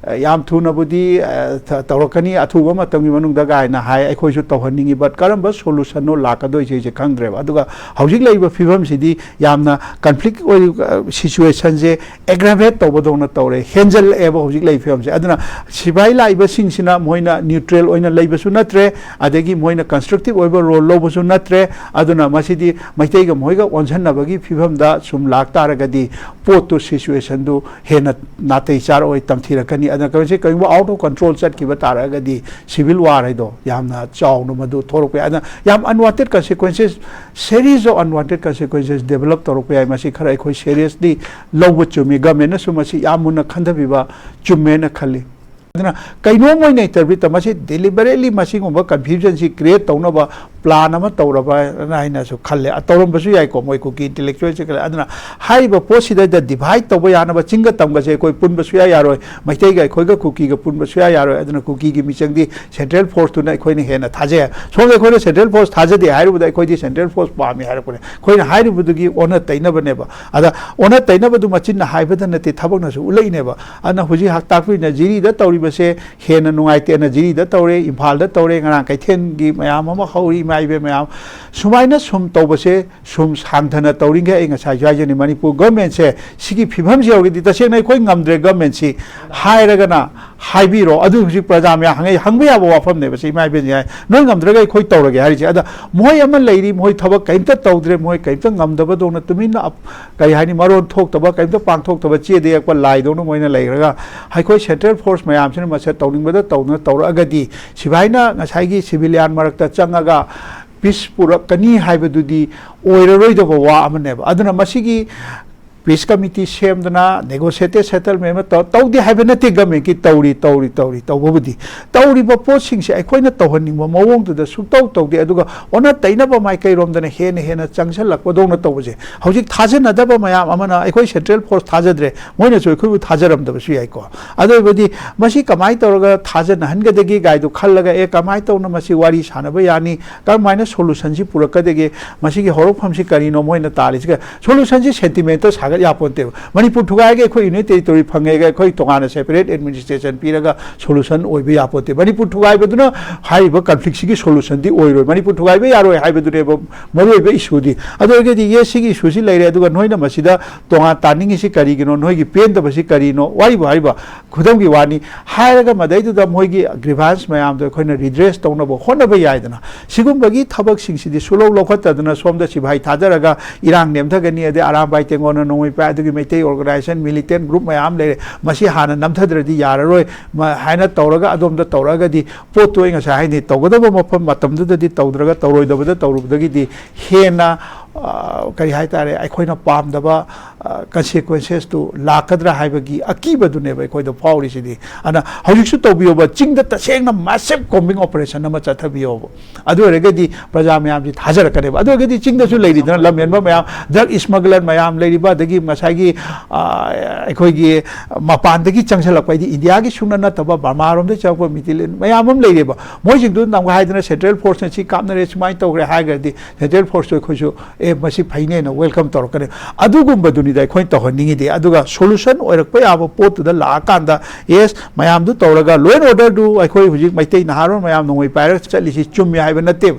ꯑ, ꯌꯥꯝ ꯊꯨꯅꯕꯨꯗꯤ, ꯑ, ꯊ-, ꯇꯧꯔꯛꯀꯅꯤ, ꯑꯊꯨꯕ ꯃꯇꯝꯒꯤ ꯃꯅꯨꯡꯗ ꯀꯥꯏꯅ ꯍꯥꯏ꯫ ꯑꯩꯈꯣꯏꯁꯨ ꯇꯧꯍꯟꯅꯤꯡꯉꯤ, but ꯀꯔꯝꯕ solution ꯅꯣ ꯂꯥꯛꯀꯗꯣꯏꯁꯦ ꯑꯩꯁꯦ ꯈꯪꯗ꯭ꯔꯦꯕ꯫ ꯑꯗꯨꯒ ꯍꯧꯖꯤꯛ ꯂꯩꯔꯤꯕ ꯐꯤꯕꯝꯁꯤꯗꯤ ꯌꯥꯝꯅ conflict ꯑꯣꯏ-, ꯑ, situation ꯁꯦ aggravate ꯇꯧꯕꯗꯧꯅ ꯇꯧꯔꯦ, ꯍꯦꯟꯖꯜꯂꯛꯑꯦꯕ ꯍꯧꯖꯤꯛ ꯂꯩꯔꯤꯕ ꯐꯤꯕꯝꯁꯦ꯫ ꯑꯗꯨꯅ ꯁꯤꯐꯥꯏ ꯂꯥꯛꯏꯕꯁꯤꯡꯁꯤꯅ ꯃꯣꯏꯅ neutral ꯑꯣꯏꯅ ꯂꯩꯕꯁꯨ ꯅꯠꯇ꯭ꯔꯦ, ꯑꯗꯒꯤ ꯃꯣꯏꯅ constructive ꯑꯣꯏꯕ role ꯂꯧꯕꯁꯨ ꯅꯠꯇ꯭ꯔꯦ꯫ ꯑꯗꯨꯅ ꯃꯁꯤꯗꯤ ꯃꯩꯇꯩꯒ ꯃꯣꯏꯒ ꯑꯣꯟꯁꯤꯟꯅꯕꯒꯤ ꯐꯤꯕꯝꯗ ꯁꯨꯝ ꯂꯥꯛ ꯇꯥꯔꯒꯗꯤ ꯄꯣꯠꯇꯨ, situation ꯗꯨ ꯍꯦꯟꯅ ꯅꯥꯇꯩ ꯆꯥꯔꯛꯑꯣꯏ, ꯇꯝꯊꯤꯔꯛꯀꯅꯤ꯫ ꯑꯗꯨꯅ ꯀꯩꯅꯣꯁꯤ ꯀꯔꯤꯒꯨꯝꯕ out of control ꯆꯠꯈꯤꯕ ꯇꯥꯔꯒꯗꯤ civil war ꯍꯥꯏꯗꯣ ꯌꯥꯝꯅ ꯆꯥꯎꯅ ꯃꯗꯨ ꯊꯣꯛꯂꯛꯄ ꯌꯥꯏ꯫ ꯑꯗꯨꯅ ꯌꯥꯝ unwanted consequences, series of unwanted consequences develop ꯇꯧꯔꯛꯄ ꯌꯥꯏ꯫ ꯃꯁꯤ ꯈꯔ ꯑꯩꯈꯣꯏ seriously ꯂꯧꯕ ꯆꯨꯝꯃꯤ꯫ Government ꯅꯁꯨ ꯃꯁꯤ ꯌꯥꯝ ꯃꯨꯟꯅ ꯈꯟꯊꯕꯤꯕ ꯆꯨꯝꯃꯦꯅ ꯈꯜꯂꯤ꯫ ꯑꯗꯨꯅ ꯀꯩꯅꯣꯝ ꯑꯣꯏꯅ interpret ꯇꯧ-, ꯃꯁꯤ deliberately ꯃꯁꯤꯒꯨꯝꯕ confusion ꯁꯤ create ꯇꯧꯅꯕ ꯄ꯭ꯂꯥꯟ ꯑꯃ ꯇꯧꯔꯕꯅ ꯍꯥꯏꯅꯁꯨ ꯈꯜꯂꯦ꯫ ꯑ, ꯇꯧꯔꯝꯕꯁꯨ ꯌꯥꯏꯀꯣ, ꯃꯣꯏ ꯀꯨꯀꯤ ꯏꯟꯇꯦꯂꯦꯛꯆꯨꯋꯦꯜꯁꯦ ꯈꯜꯂꯦ꯫ ꯑꯗꯨꯅ ꯍꯥꯏꯔꯤꯕ ꯄꯣꯠꯁꯤꯗꯩꯗ ꯗꯤꯚꯥꯏꯠ ꯇꯧꯕ ꯌꯥꯅꯕ ꯆꯤꯡꯒ ꯇꯝꯒꯁꯦ ꯑꯩꯈꯣꯏ ꯄꯨꯟꯕ ꯁꯨꯡꯌꯥ ꯌꯥꯔꯣꯏ, ꯃꯩꯇꯩꯒ ꯑꯩꯈꯣꯏꯒ ꯀꯨꯀꯤꯒ ꯄꯨꯟꯕ ꯁꯨꯡꯌꯥ ꯌꯥꯔꯣꯏ꯫ ꯑꯗꯨꯅ ꯀꯨꯀꯤꯒꯤ ꯃꯤꯆꯪꯗꯤ ꯁꯦꯟꯇ꯭ꯔꯦꯜ ꯐꯣꯔꯁꯇꯨꯅ ꯑꯩꯈꯣꯏꯅ ꯍꯦꯟꯅ ꯊꯥꯖꯩ꯫ ꯁꯣꯝꯗ ꯑꯩꯈꯣꯏꯅ ꯁꯦꯟꯇ꯭ꯔꯦꯜ ꯐꯣꯔꯁ ꯊꯥꯖꯗꯦ ꯍꯥꯏꯔꯨꯕꯗ ꯑꯩꯈꯣꯏꯗꯤ ꯁꯦꯟꯇ꯭ꯔꯦꯜ ꯐꯣꯔꯁ ꯄꯥꯝꯃꯤ ꯍꯥꯏꯔꯛꯄꯅꯦ꯫ ꯑꯩꯈꯣꯏꯅ ꯍꯥꯏꯔꯤꯕꯗꯨꯒꯤ ꯑꯣꯟꯅ ꯇꯩꯅꯕꯅꯦꯕ꯫ ꯑꯗ ꯑꯣꯟꯅ ꯇꯩꯅꯕꯗꯨ ꯃꯆꯤꯟꯅ ꯍꯥꯏꯕꯗ ꯅꯠꯇꯦ, ꯊꯕꯛꯅꯁꯨ ꯎꯠꯂꯛꯏꯅꯦꯕ꯫ ꯑꯗꯨꯅ ꯍꯧꯖꯤꯛ ꯍꯥꯛ ꯇꯥꯛꯄꯤꯅ ꯖꯤꯔꯤꯗ ꯇꯧꯔꯤꯕꯁꯦ ꯍꯦꯟꯅ ꯅꯨꯡꯉꯥꯏꯇꯦꯅ ꯖꯤꯔꯤꯗ ꯇꯧꯔꯦ, ꯏꯝꯐꯥꯜꯗ ꯇꯧꯔꯦ, ꯉꯔꯥꯡ ꯀꯩꯊꯦꯜꯒꯤ ꯃꯌꯥꯝ ꯑꯃ ꯍꯧꯔꯤ, ꯏꯃꯥ ꯏꯕꯦꯟ ꯃꯌꯥꯝ꯫ ꯁꯨꯃꯥꯏꯅ ꯁꯨꯝ ꯇꯧꯕꯁꯦ ꯁꯨꯝ ꯁꯥꯡꯊꯅ ꯇꯧꯔꯤꯈꯩ ꯑꯩ ꯉꯁꯥꯏꯁꯨ ꯍꯥꯏꯖꯅꯤ, ꯃꯅꯤꯄꯨꯔ ꯒꯚꯔꯟꯃꯦꯟꯁꯦ ꯁꯤꯒꯤ ꯐꯤꯕꯝꯁꯤ ꯌꯧꯔꯒꯗꯤ ꯇꯁꯦꯡꯅ ꯑꯩꯈꯣꯏ ꯉꯝꯗ꯭ꯔꯦ꯫ ꯒꯚꯔꯟꯃꯦꯟꯁꯤ ꯍꯥꯏꯔꯒꯅ ꯍꯥꯏꯕꯤꯔꯣ, ꯑꯗꯨ ꯍꯧꯖꯤꯛ ꯄ꯭ꯔꯖꯥ ꯃꯌꯥꯝ ꯍꯪꯉꯛꯏ, ꯍꯪꯕ ꯌꯥꯕ ꯋꯥꯐꯝꯅꯦꯕ ꯁꯤ, ꯏꯃꯥ ꯏꯕꯦꯟꯁꯦ ꯍꯥꯏ, ꯅꯣꯏ ꯉꯝꯗ꯭ꯔꯒ ꯑꯩꯈꯣꯏ ꯇꯧꯔꯒꯦ ꯍꯥꯏꯔꯤꯁꯦ꯫ ꯑꯗ ꯃꯣꯏ ꯑꯃ ꯂꯩꯔꯤ, ꯃꯣꯏ ꯊꯕꯛ ꯀꯔꯤꯝꯇ ꯇꯧꯗ꯭ꯔꯦ, ꯃꯣꯏ ꯀꯔꯤꯝꯇ ꯉꯝꯗꯕꯗꯧꯅ ꯇꯨꯃꯤꯟꯅ ꯑꯞ-, ꯀꯔꯤ ꯍꯥꯏꯅꯤ, ꯃꯔꯣꯟ ꯊꯣꯛꯇꯕ, ꯀꯔꯤꯝꯇ ꯄꯥꯡꯊꯣꯛꯇꯕ, ꯆꯦꯗ ꯌꯦꯛꯄ ꯂꯥꯏꯗꯧꯅ ꯃꯣꯏꯅ ꯂꯩꯈ꯭ꯔꯒ, ꯑꯩꯈꯣꯏ ꯁꯦꯟꯇ꯭ꯔꯦꯜ ꯐꯣꯔꯁ ꯃꯌꯥꯝꯁꯤꯅ ꯃꯁꯦ ꯇꯧꯅꯤꯡꯕꯗ ꯇꯧꯗꯅ ꯇꯧꯔꯛꯑꯒꯗꯤ, ꯁꯤꯐꯥꯏꯅ ꯉꯁꯥꯏꯒꯤ ꯁꯤꯚꯤꯂꯤꯌꯥꯟ ꯃꯔꯛꯇ ꯆꯪꯉꯒ ꯄꯤꯁ ꯄꯨꯔꯛꯀꯅꯤ ꯍꯥꯏꯕꯗꯨꯗꯤ ꯑꯣꯏꯔꯔꯣꯏꯗꯕ ꯋꯥ ꯑꯃꯅꯦꯕ꯫ ꯑꯗꯨꯅ ꯃꯁꯤꯒꯤ ꯄꯤꯁ ꯀꯃꯤꯇꯤ ꯁꯦꯝꯗꯅ ꯅꯦꯒꯣꯁꯤꯌꯦꯇꯦꯠ ꯁꯦꯇꯜꯃꯦꯟ ꯑꯃ ꯇꯧ-, ꯇꯧꯗꯦ ꯍꯥꯏꯕ ꯅꯠꯇꯦ, ꯒꯃꯦꯟꯒꯤ ꯇꯧꯔꯤ, ꯇꯧꯔꯤ, ꯇꯧꯔꯤ, ꯇꯧꯕꯕꯨꯗꯤ꯫ ꯇꯧꯔꯤꯕ ꯄꯣꯠꯁꯤꯡꯁꯦ ꯑꯩꯈꯣꯏꯅ ꯇꯧꯍꯟꯅꯤꯡꯕ ꯃꯑꯣꯡꯗꯨꯗ ꯁꯨꯡꯇꯧ ꯇꯧꯗꯦ, ꯑꯗꯨꯒ ꯑꯣꯟꯅ ꯇꯩꯅꯕ ꯃꯥꯏꯀꯩꯔꯣꯝꯗꯅ ꯍꯦꯟꯅ ꯍꯦꯟꯅ ꯆꯪꯁꯤꯜꯂꯛꯄꯗꯧꯅ ꯇꯧꯕꯁꯦ꯫ ꯍꯧꯖꯤꯛ ꯊꯥꯖꯅꯗꯕ ꯃꯌꯥꯝ ꯑꯃꯅ ꯑꯩꯈꯣꯏ ꯁꯦꯟꯇ꯭ꯔꯦꯜ ꯐꯣꯔꯁ ꯊꯥꯖꯗ꯭ꯔꯦ, ꯃꯣꯏꯅꯁꯨ ꯑꯩꯈꯣꯏꯕꯨ ꯊꯥꯖꯔꯝꯗꯕꯁꯨ ꯌꯥꯏꯀꯣ꯫ ꯑꯗꯨ ꯑꯣꯏꯕꯗꯤ ꯃꯁꯤ ꯀꯃꯥꯏꯅ ꯇꯧꯔꯒ ꯊꯥꯖꯅꯍꯟꯒꯗꯒꯦ ꯒꯥꯏꯗꯨ ꯈꯜꯂꯒ, ꯑꯦ, ꯀꯃꯥꯏꯅ ꯇꯧꯅ ꯃꯁꯤ ꯋꯥꯔꯤ ꯁꯥꯟꯅꯕ ꯌꯥꯅꯤ, ꯀꯔꯝꯍꯥꯏꯅ ꯁꯣꯂꯨꯁꯟꯁꯤ ꯄꯨꯔꯛꯀꯗꯒꯦ, ꯃꯁꯤꯒꯤ ꯍꯧꯔꯛꯐꯝꯁꯤ ꯀꯔꯤꯅꯣ ꯃꯣꯏꯅ ꯇꯥꯜꯂꯤꯁꯤꯒ? ꯁꯣꯂꯨꯁꯟꯁꯤ ꯁꯦꯟꯇꯤꯃꯦꯟꯇꯦꯜ ꯁꯥꯒꯠ ꯌꯥꯄꯣꯟꯇꯦꯕ꯫ ꯃꯅꯤꯄꯨꯔ ꯊꯨꯒꯥꯏꯔꯒ ꯑꯩꯈꯣꯏ ꯌꯨꯅꯤꯠ ꯇꯦꯔꯤꯇꯣꯔꯤ ꯐꯪꯉꯦꯒ ꯑꯩꯈꯣꯏ ꯇꯣꯉꯥꯟꯅ ꯁꯦꯄꯔꯦꯠ ꯑꯦꯗꯃꯤꯅꯤꯁꯇ꯭ꯔꯦꯁꯟ ꯄꯤꯔꯒ ꯁꯣꯂꯨꯁꯟ ꯑꯣꯏꯕ ꯌꯥꯄꯣꯟꯇꯦ꯫ ꯃꯅꯤꯄꯨꯔ ꯊꯨꯒꯥꯏꯕꯗꯨꯅ ꯍꯥꯏꯔꯤꯕ ꯀꯟꯐ꯭ꯂꯤꯛꯁꯤꯒꯤ ꯁꯣꯂꯨꯁꯟꯗꯤ ꯑꯣꯏꯔꯣꯏ꯫ ꯃꯅꯤꯄꯨꯔ ꯊꯨꯒꯥꯏꯕ ꯌꯥꯔꯣꯏ ꯍꯥꯏꯕꯗꯨꯅꯦꯕ ꯃꯔꯨꯑꯣꯏꯕ ꯏꯁꯨꯗꯤ꯫ ꯑꯗꯨ ꯑꯣꯏꯔꯒꯗꯤ, ꯌꯦꯁ, ꯁꯤꯒꯤ ꯏꯁꯨꯁꯤ ꯂꯩꯔꯦ, ꯑꯗꯨꯒ ꯅꯣꯏꯅ ꯃꯁꯤꯗ ꯇꯣꯉꯥꯟ ꯇꯥꯅꯤꯡꯉꯤꯁꯤ ꯀꯔꯤꯒꯤꯅꯣ, ꯅꯣꯏꯒꯤ ꯄꯦꯟꯗꯕꯁꯤ ꯀꯔꯤꯅꯣ, ꯋꯥꯔꯤꯕꯨ ꯍꯥꯏꯔꯤꯕ ꯈꯨꯗꯝꯒꯤ ꯋꯥꯅꯤ ꯍꯥꯏꯔꯒ, ꯃꯗꯩꯗꯨꯗ ꯃꯣꯏꯒꯤ ꯒ꯭ꯔꯤꯚꯥꯟꯁ ꯃꯌꯥꯝꯗꯣ ꯑꯩꯈꯣꯏꯅ ꯔꯤꯗ꯭ꯔꯦꯁ ꯇꯧꯅꯕ ꯍꯣꯠꯅꯕ ꯌꯥꯏꯗꯅ꯫ ꯁꯤꯒꯨꯝꯕꯒꯤ ꯊꯕꯛꯁꯤꯡꯁꯤꯗꯤ ꯁꯨꯂꯧ ꯂꯧꯈꯠꯇꯗꯅ ꯁꯣꯝꯗ ꯁꯤꯐꯥꯏ ꯊꯥꯗꯔꯒ ꯏꯔꯥꯡ ꯅꯦꯝꯊꯒꯅꯤ, ꯑꯗꯩ ꯑꯔꯥꯝꯕꯥꯏ ꯇꯦꯡꯒꯣꯟꯅ ꯅꯣꯡꯃꯩ ꯄꯥꯏ, ꯑꯗꯨꯒꯤ ꯃꯩꯇꯩ ꯑꯣꯔꯒꯅꯥꯏꯖꯦꯁꯟ, ꯃꯤꯂꯤꯇꯦꯟ ꯒ꯭ꯔꯨꯞ ꯃꯌꯥꯝ ꯂꯩꯔꯦ, ꯃꯁꯤ ꯍꯥꯟꯅ ꯅꯝꯊꯗ꯭ꯔꯗꯤ ꯌꯥꯔꯔꯣꯏ ꯃ-, ꯍꯥꯏꯅ ꯇꯧꯔꯒ, ꯑꯗꯣꯝꯗ ꯇꯧꯔꯛꯑꯒꯗꯤ, ꯄꯣꯠꯇꯣ ꯑꯩ ꯉꯁꯥꯏ ꯍꯥꯏꯅꯤ, ꯇꯧꯒꯗꯕ ꯃꯐꯝ ꯃꯇꯝꯗꯨꯗꯗꯤ ꯇꯧꯗ꯭ꯔꯒ, ꯇꯧꯔꯣꯏꯗꯕꯗ ꯇꯧꯔꯨꯕꯗꯒꯤꯗꯤ ꯍꯦꯟꯅ, ꯑ, ꯀꯔꯤ ꯍꯥꯏꯇꯥꯔꯦ, ꯑꯩꯈꯣꯏꯅ ꯄꯥꯝꯗꯕ, ꯀꯟꯁꯤꯀ꯭ꯋꯦꯟꯁꯦꯁꯇꯨ ꯂꯥꯛꯀꯗ꯭ꯔꯥ ꯍꯥꯏꯕꯒꯤ ꯑꯀꯤꯕꯗꯨꯅꯦꯕ ꯑꯩꯈꯣꯏꯗ ꯐꯥꯎꯔꯤꯁꯤꯗꯤ꯫ ꯑꯗꯨꯅ ꯍꯧꯖꯤꯛꯁꯨ ꯇꯧꯕꯤꯌꯣꯕ, ꯆꯤꯡꯗ ꯇꯁꯦꯡꯅ ꯃꯦꯁꯤꯚ ꯀꯣꯝꯕꯤꯡ ꯑꯣꯄꯔꯦꯁꯟ ꯑꯃ ꯆꯠꯊꯕꯤꯌꯣꯕ꯫ ꯑꯗꯨ ꯑꯣꯏꯔꯒꯗꯤ ꯄ꯭ꯔꯖꯥ ꯃꯌꯥꯝꯁꯤ ꯊꯥꯖꯔꯛꯀꯅꯦꯕ꯫ ꯑꯗꯨ ꯑꯣꯏꯔꯒꯗꯤ ꯆꯤꯡꯗꯁꯨ ꯂꯩꯔꯤꯗꯅ ꯂꯝꯍꯦꯟꯕ ꯃꯌꯥꯝ, ꯗ꯭ꯔꯒ ꯁ꯭ꯃꯒꯂꯔ ꯃꯌꯥꯝ ꯂꯩꯔꯤꯕ, ꯑꯗꯒꯤ ꯉꯁꯥꯏꯒꯤ ꯑꯩꯈꯣꯏꯒꯤ ꯃꯄꯥꯟꯗꯒꯤ ꯆꯪꯁꯤꯜꯂꯛꯄ, ꯍꯥꯏꯗꯤ ꯏꯟꯗꯤꯌꯥꯒꯤ ꯁꯨꯡꯅ ꯅꯠꯇꯕ ꯕꯔꯃꯥꯔꯣꯝꯗꯒꯤ ꯆꯪꯉꯛꯄ ꯃꯤꯇꯤꯂꯦꯟ ꯃꯌꯥꯝ ꯑꯃ ꯂꯩꯔꯤꯕ꯫ ꯃꯣꯏꯁꯤꯡꯗꯨ ꯅꯝꯒ ꯍꯥꯏꯗꯅ ꯁꯦꯟꯇ꯭ꯔꯦꯜ ꯐꯣꯔꯁꯅ ꯁꯤ ꯀꯥꯞꯅꯔꯦ, ꯁꯨꯃꯥꯏꯅ ꯇꯧꯈ꯭ꯔꯦ ꯍꯥꯏꯈ꯭ꯔꯗꯤ ꯁꯦꯟꯇ꯭ꯔꯦꯜ ꯐꯣꯔꯁꯇꯨ ꯑꯩꯈꯣꯏꯁꯨ ꯑꯦ ꯃꯁꯤ ꯐꯩꯅꯦꯅ ꯋꯦꯜꯀꯝ ꯇꯧꯔꯛꯀꯅꯤ꯫ ꯑꯗꯨꯒꯨꯝꯕꯗꯨꯅꯤꯗ ꯑꯩꯈꯣꯏꯅ ꯇꯧꯍꯟꯅꯤꯡꯉꯤꯗꯤ꯫ ꯑꯗꯨꯒ ꯁꯣꯂꯨꯁꯟ ꯑꯣꯏꯔꯛꯄ ꯌꯥꯕ ꯄꯣꯠꯇꯨꯗ ꯂꯥꯛꯑꯀꯥꯟꯗ, ꯌꯦꯁ, ꯃꯌꯥꯝꯗꯨ ꯇꯧꯔꯒ ꯂꯣ ꯑꯦꯟ ꯑꯣꯔꯗꯔꯗꯨ ꯑꯩꯈꯣꯏ ꯍꯧꯖꯤꯛ ꯃꯩꯇꯩ ꯅꯍꯥꯔꯣꯜ ꯃꯌꯥꯝ ꯅꯣꯡꯃꯩ ꯄꯥꯏꯔꯒ ꯆꯠꯂꯤꯁꯤ ꯆꯨꯝꯃꯤ ꯍꯥꯏꯕ ꯅꯠꯇꯦꯕ꯫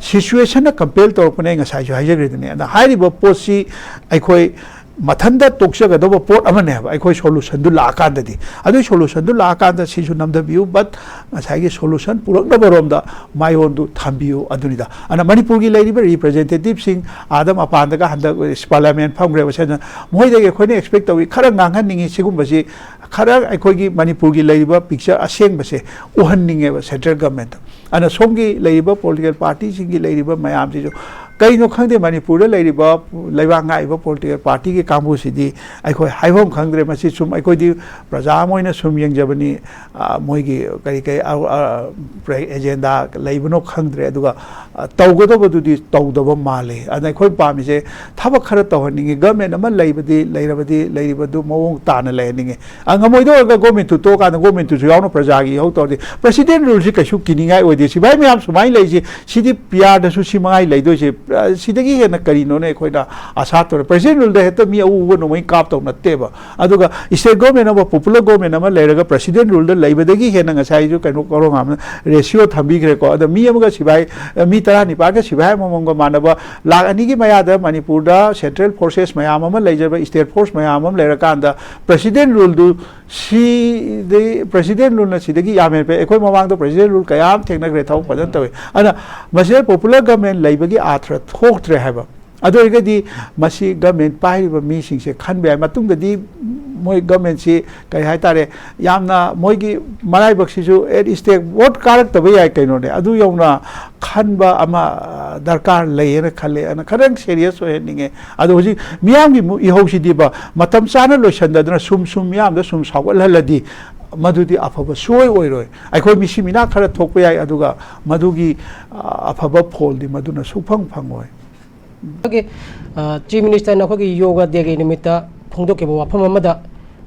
ꯁꯤꯆꯨꯋꯦꯁꯟꯅ ꯀꯝꯄꯦꯜ ꯇꯧꯔꯛꯄꯅꯦ, ꯑꯩ ꯉꯁꯥꯏꯁꯨ ꯍꯥꯏꯖꯈ꯭ꯔꯤꯗꯨꯅꯦ꯫ ꯑꯗ ꯍꯥꯏꯔꯤꯕ ꯄꯣꯠꯁꯤ ꯑꯩꯈꯣꯏ ꯃꯊꯟꯇ ꯇꯣꯛꯆꯒꯗꯧꯕ ꯄꯣꯠ ꯑꯃꯅꯦꯕ, ꯑꯩꯈꯣꯏ ꯁꯣꯂꯨꯁꯟꯗꯨ ꯂꯥꯛꯑꯀꯥꯟꯗꯗꯤ꯫ ꯑꯗꯨꯒꯤ ꯁꯣꯂꯨꯁꯟꯗꯨ ꯂꯥꯛꯑꯀꯥꯟꯗ ꯁꯤꯁꯨ ꯅꯝꯊꯕꯤꯌꯨ, ꯕꯠ ꯉꯁꯥꯏꯒꯤ ꯁꯣꯂꯨꯁꯟ ꯄꯨꯔꯛꯅꯕꯔꯣꯝꯗ ꯃꯥꯏꯑꯣꯟꯗꯨ ꯊꯝꯕꯤꯌꯨ꯫ ꯑꯗꯨꯅꯤꯗ꯫ ꯑꯗꯨꯅ ꯃꯅꯤꯄꯨꯔꯒꯤ ꯂꯩꯔꯤꯕ ꯔꯤꯄ꯭ꯔꯖꯦꯟꯇꯦꯇꯤꯚꯁꯤꯡ ꯑꯥꯗ ꯃꯄꯥꯟꯗꯒ ꯍꯟꯗꯛ ꯄꯥꯔꯂꯤꯌꯥꯃꯦꯟ ꯐꯝꯈ꯭ꯔꯦꯕ, ꯁꯤꯅ ꯃꯣꯏꯗꯒꯤ ꯑꯩꯈꯣꯏꯅ ꯑꯦꯛꯁꯄꯦꯛ ꯇꯧꯏ, ꯈꯔ ꯉꯥꯡꯍꯟꯅꯤꯡꯉꯤ꯫ ꯁꯤꯒꯨꯝꯕꯁꯤ ꯈꯔ ꯑꯩꯈꯣꯏꯒꯤ ꯃꯅꯤꯄꯨꯔꯒꯤ ꯂꯩꯔꯤꯕ ꯄꯤꯛꯆꯔ ꯑꯁꯦꯡꯕꯁꯦ ꯎꯍꯟꯅꯤꯡꯉꯦꯕ ꯁꯦꯟꯇ꯭ꯔꯦꯜ ꯒꯃꯦꯟꯠꯇ꯫ ꯑꯗꯨꯅ ꯁꯣꯝꯒꯤ ꯂꯩꯔꯤꯕ ꯄꯣꯂꯤꯇꯤꯀꯦꯜ ꯄꯥꯔꯇꯤꯁꯤꯡꯒꯤ ꯂꯩꯔꯤꯕ ꯃꯌꯥꯝꯁꯤꯁꯨ ꯀꯩꯅꯣ ꯈꯪꯗꯦ, ꯃꯅꯤꯄꯨꯔꯗ ꯂꯩꯔꯤꯕ ꯂꯩꯕꯥꯛ ꯉꯥꯛꯏꯕ ꯄꯣꯂꯤꯇꯤꯀꯦꯜ ꯄꯥꯔꯇꯤꯒꯤ ꯀꯥꯡꯕꯨꯁꯤꯗꯤ ꯑꯩꯈꯣꯏ ꯍꯥꯏꯐꯝ ꯈꯪꯗ꯭ꯔꯦ꯫ ꯃꯁꯤ ꯁꯨꯝ ꯑꯩꯈꯣꯏꯗꯤ ꯄ꯭ꯔꯖꯥ ꯑꯃ ꯑꯣꯏꯅ ꯁꯨꯝ ꯌꯦꯡꯖꯕꯅꯤ꯫ ꯑ, ꯃꯣꯏꯒꯤ ꯀꯔꯤ ꯀꯔꯤ, ꯑ, ꯑ, ꯄ꯭ꯔ-, ꯑꯦꯖꯦꯟꯗꯥ ꯂꯩꯕꯅꯣ ꯈꯪꯗ꯭ꯔꯦ꯫ ꯑꯗꯨꯒ, ꯑ, ꯇꯧꯒꯗꯧꯕꯗꯨꯗꯤ ꯇꯧꯗꯕ ꯃꯥꯜꯂꯤ꯫ ꯑꯗꯨꯅ ꯑꯩꯈꯣꯏ ꯄꯥꯝꯃꯤꯁꯦ ꯊꯕꯛ ꯈꯔ ꯇꯧꯍꯟꯅꯤꯡꯉꯤ꯫ ꯒꯃꯦꯟ ꯑꯃ ꯂꯩꯕꯗꯤ, ꯂꯩꯔꯕꯗꯤ ꯂꯩꯔꯤꯕꯗꯨ ꯃꯑꯣꯡ ꯇꯥꯅ ꯂꯩꯍꯟꯅꯤꯡꯉꯤ꯫ ꯑ, ꯉꯝꯃꯣꯏꯗꯧꯔꯒ ꯒꯣꯔꯃꯦꯟꯇꯨ ꯇꯣꯛꯑꯀꯥꯟꯗ ꯒꯣꯔꯃꯦꯟꯇꯨꯁꯨ ꯌꯥꯎꯅ ꯄ꯭ꯔꯖꯥꯒꯤ ꯏꯍꯧ ꯇꯧꯔꯗꯤ ꯄ꯭ꯔꯁꯤꯗꯦꯟ ꯔꯨꯜꯁꯤ ꯀꯩꯁꯨ ꯀꯤꯅꯤꯡꯉꯥꯏ ꯑꯣꯏꯗꯦ꯫ ꯁꯤꯐꯥꯏ ꯃꯌꯥꯝ ꯁꯨꯃꯥꯏꯅ ꯂꯩꯔꯤꯁꯤ, ꯁꯤꯗꯤ ꯄꯤ ꯑꯥꯔꯗꯁꯨ ꯁꯤ ꯃꯉꯥꯏ ꯂꯩꯗꯣꯏꯁꯦ꯫ ꯑ, ꯁꯤꯗꯒꯤ ꯍꯦꯟꯅ ꯀꯔꯤꯅꯣꯅꯦ ꯑꯩꯈꯣꯏꯅ ꯑꯁꯥ ꯇꯧꯔꯦ? ꯄ꯭ꯔꯁꯤꯗꯦꯟ ꯔꯨꯜꯗ ꯍꯦꯛꯇ ꯃꯤ ꯑꯎ ꯑꯎꯕ ꯅꯣꯡꯃꯩ ꯀꯥꯞꯇꯧ ꯅꯠꯇꯦꯕ꯫ ꯑꯗꯨꯒ ꯁ꯭ꯇꯦꯠ ꯒꯣꯔꯃꯦꯟ ꯑꯃ, ꯄꯣꯄꯨꯂꯔ ꯒꯣꯔꯃꯦꯟ ꯑꯃ ꯂꯩꯔꯒ ꯄ꯭ꯔꯁꯤꯗꯦꯟ ꯔꯨꯜꯗ ꯂꯩꯕꯗꯒꯤ ꯍꯦꯟꯅ ꯉꯁꯥꯏꯁꯨ ꯀꯩꯅꯣ ꯀꯣꯔꯣꯉꯥꯝꯅ ꯔꯦꯁꯤꯑꯣ ꯊꯝꯕꯤꯈ꯭ꯔꯦꯀꯣ꯫ ꯑꯗ ꯃꯤ ꯑꯃꯒ ꯁꯤꯐꯥꯏ, ꯃꯤ ꯇꯔꯥꯅꯤꯄꯥꯜꯒ ꯁꯤꯐꯥꯏ ꯑꯃꯃꯝꯒ ꯃꯥꯟꯅꯕ ꯂꯥꯛ ꯑꯅꯤꯒꯤ ꯃꯌꯥꯗ ꯃꯅꯤꯄꯨꯔꯗ ꯁꯦꯟꯇ꯭ꯔꯦꯜ ꯐꯣꯔꯁꯦꯁ ꯃꯌꯥꯝ ꯑꯃ ꯂꯩꯖꯕ, ꯁ꯭ꯇꯦꯠ ꯐꯣꯔꯁ ꯃꯌꯥꯝ ꯑꯃ ꯂꯩꯔꯀꯥꯟꯗ ꯄ꯭ꯔꯁꯤꯗꯦꯟ ꯔꯨꯜꯗꯨ ꯁꯤꯗꯩ ꯄ꯭ꯔꯁꯤꯗꯦꯟ ꯔꯨꯜꯅ ꯁꯤꯗꯒꯤ ꯌꯥꯝ ꯍꯦꯟꯅ ꯐꯩ꯫ ꯑꯩꯈꯣꯏ ꯃꯃꯥꯡꯗ ꯄ꯭ꯔꯁꯤꯗꯦꯟ ꯔꯨꯜ ꯀꯌꯥ ꯑꯃ ꯊꯦꯡꯅꯈ꯭ꯔꯦ, ꯊꯕꯛ ꯐꯖꯅ ꯇꯧꯋꯤ꯫ ꯑꯗꯨꯅ ꯃꯁꯤꯗ ꯄꯣꯄꯨꯂꯔ ꯒꯃꯦꯟ ꯂꯩꯕꯒꯤ ꯑꯥꯊ꯭ꯔ ꯊꯣꯛꯇ꯭ꯔꯦ ꯍꯥꯏꯕ꯫ ꯑꯗꯨ ꯑꯣꯏꯔꯒꯗꯤ ꯃꯁꯤ ꯒꯃꯦꯟ ꯄꯥꯏꯔꯤꯕ ꯃꯤꯁꯤꯡꯁꯦ ꯈꯟꯕ ꯌꯥꯏ꯫ ꯃꯇꯨꯡꯗꯗꯤ ꯃꯣꯏ ꯒꯃꯦꯟꯁꯤ ꯀꯩ ꯍꯥꯏꯇꯥꯔꯦ, ꯌꯥꯝꯅ ꯃꯣꯏꯒꯤ ꯃꯔꯥꯏꯕꯛꯁꯤꯁꯨ ꯑꯦꯠ ꯁ꯭ꯇꯦꯛ ꯚꯣꯠ ꯀꯥꯔꯛꯇꯕ ꯌꯥꯏ ꯀꯩꯅꯣꯅꯦ, ꯑꯗꯨ ꯌꯧꯅ ꯈꯟꯕ ꯑꯃ, ꯑ, ꯗꯔꯀꯥꯔ ꯂꯩꯌꯦꯅ ꯈꯜꯂꯦ꯫ ꯑꯗꯨꯅ ꯈꯔꯪ ꯁꯦꯔꯤꯌꯁ ꯑꯣꯏꯍꯟꯅꯤꯡꯉꯦ꯫ ꯑꯗꯣ ꯍꯧꯖꯤꯛ ꯃꯤꯌꯥꯝꯒꯤ ꯃꯨ-, ꯏꯍꯧꯁꯤꯗꯤꯕ ꯃꯇꯝ ꯆꯥꯅ ꯂꯣꯏꯁꯤꯟꯗꯗꯅ ꯁꯨꯝ ꯁꯨꯝ ꯃꯤꯌꯥꯝꯗ ꯁꯨꯝ ꯁꯥꯎꯒꯠꯍꯜꯂꯗꯤ ꯃꯗꯨꯗꯤ ꯑꯐꯕ ꯁꯨꯡꯑꯣꯏ ꯑꯣꯏꯔꯣꯏ꯫ ꯑꯩꯈꯣꯏ ꯃꯤꯁꯤ ꯃꯤꯅꯥ ꯈꯔ ꯊꯣꯛꯄ ꯌꯥꯏ, ꯑꯗꯨꯒ ꯃꯗꯨꯒꯤ, ꯑ, ꯑꯐꯕ ꯐꯣꯜꯗꯤ ꯃꯗꯨꯅ ꯁꯨꯡꯐꯪ ꯐꯪꯉꯣꯏ꯫ ꯑꯩꯈꯣꯏꯒꯤ, ꯑ, ꯆꯤꯐ ꯃꯤꯅꯤꯁꯇꯔꯅ ꯑꯩꯈꯣꯏꯒꯤ ꯌꯣꯒꯥ ꯗꯦꯒꯤ ꯅꯨꯃꯤꯠꯇ ꯐꯣꯡꯗꯣꯛꯈꯤꯕ ꯋꯥꯐꯝ ꯑꯃꯗ,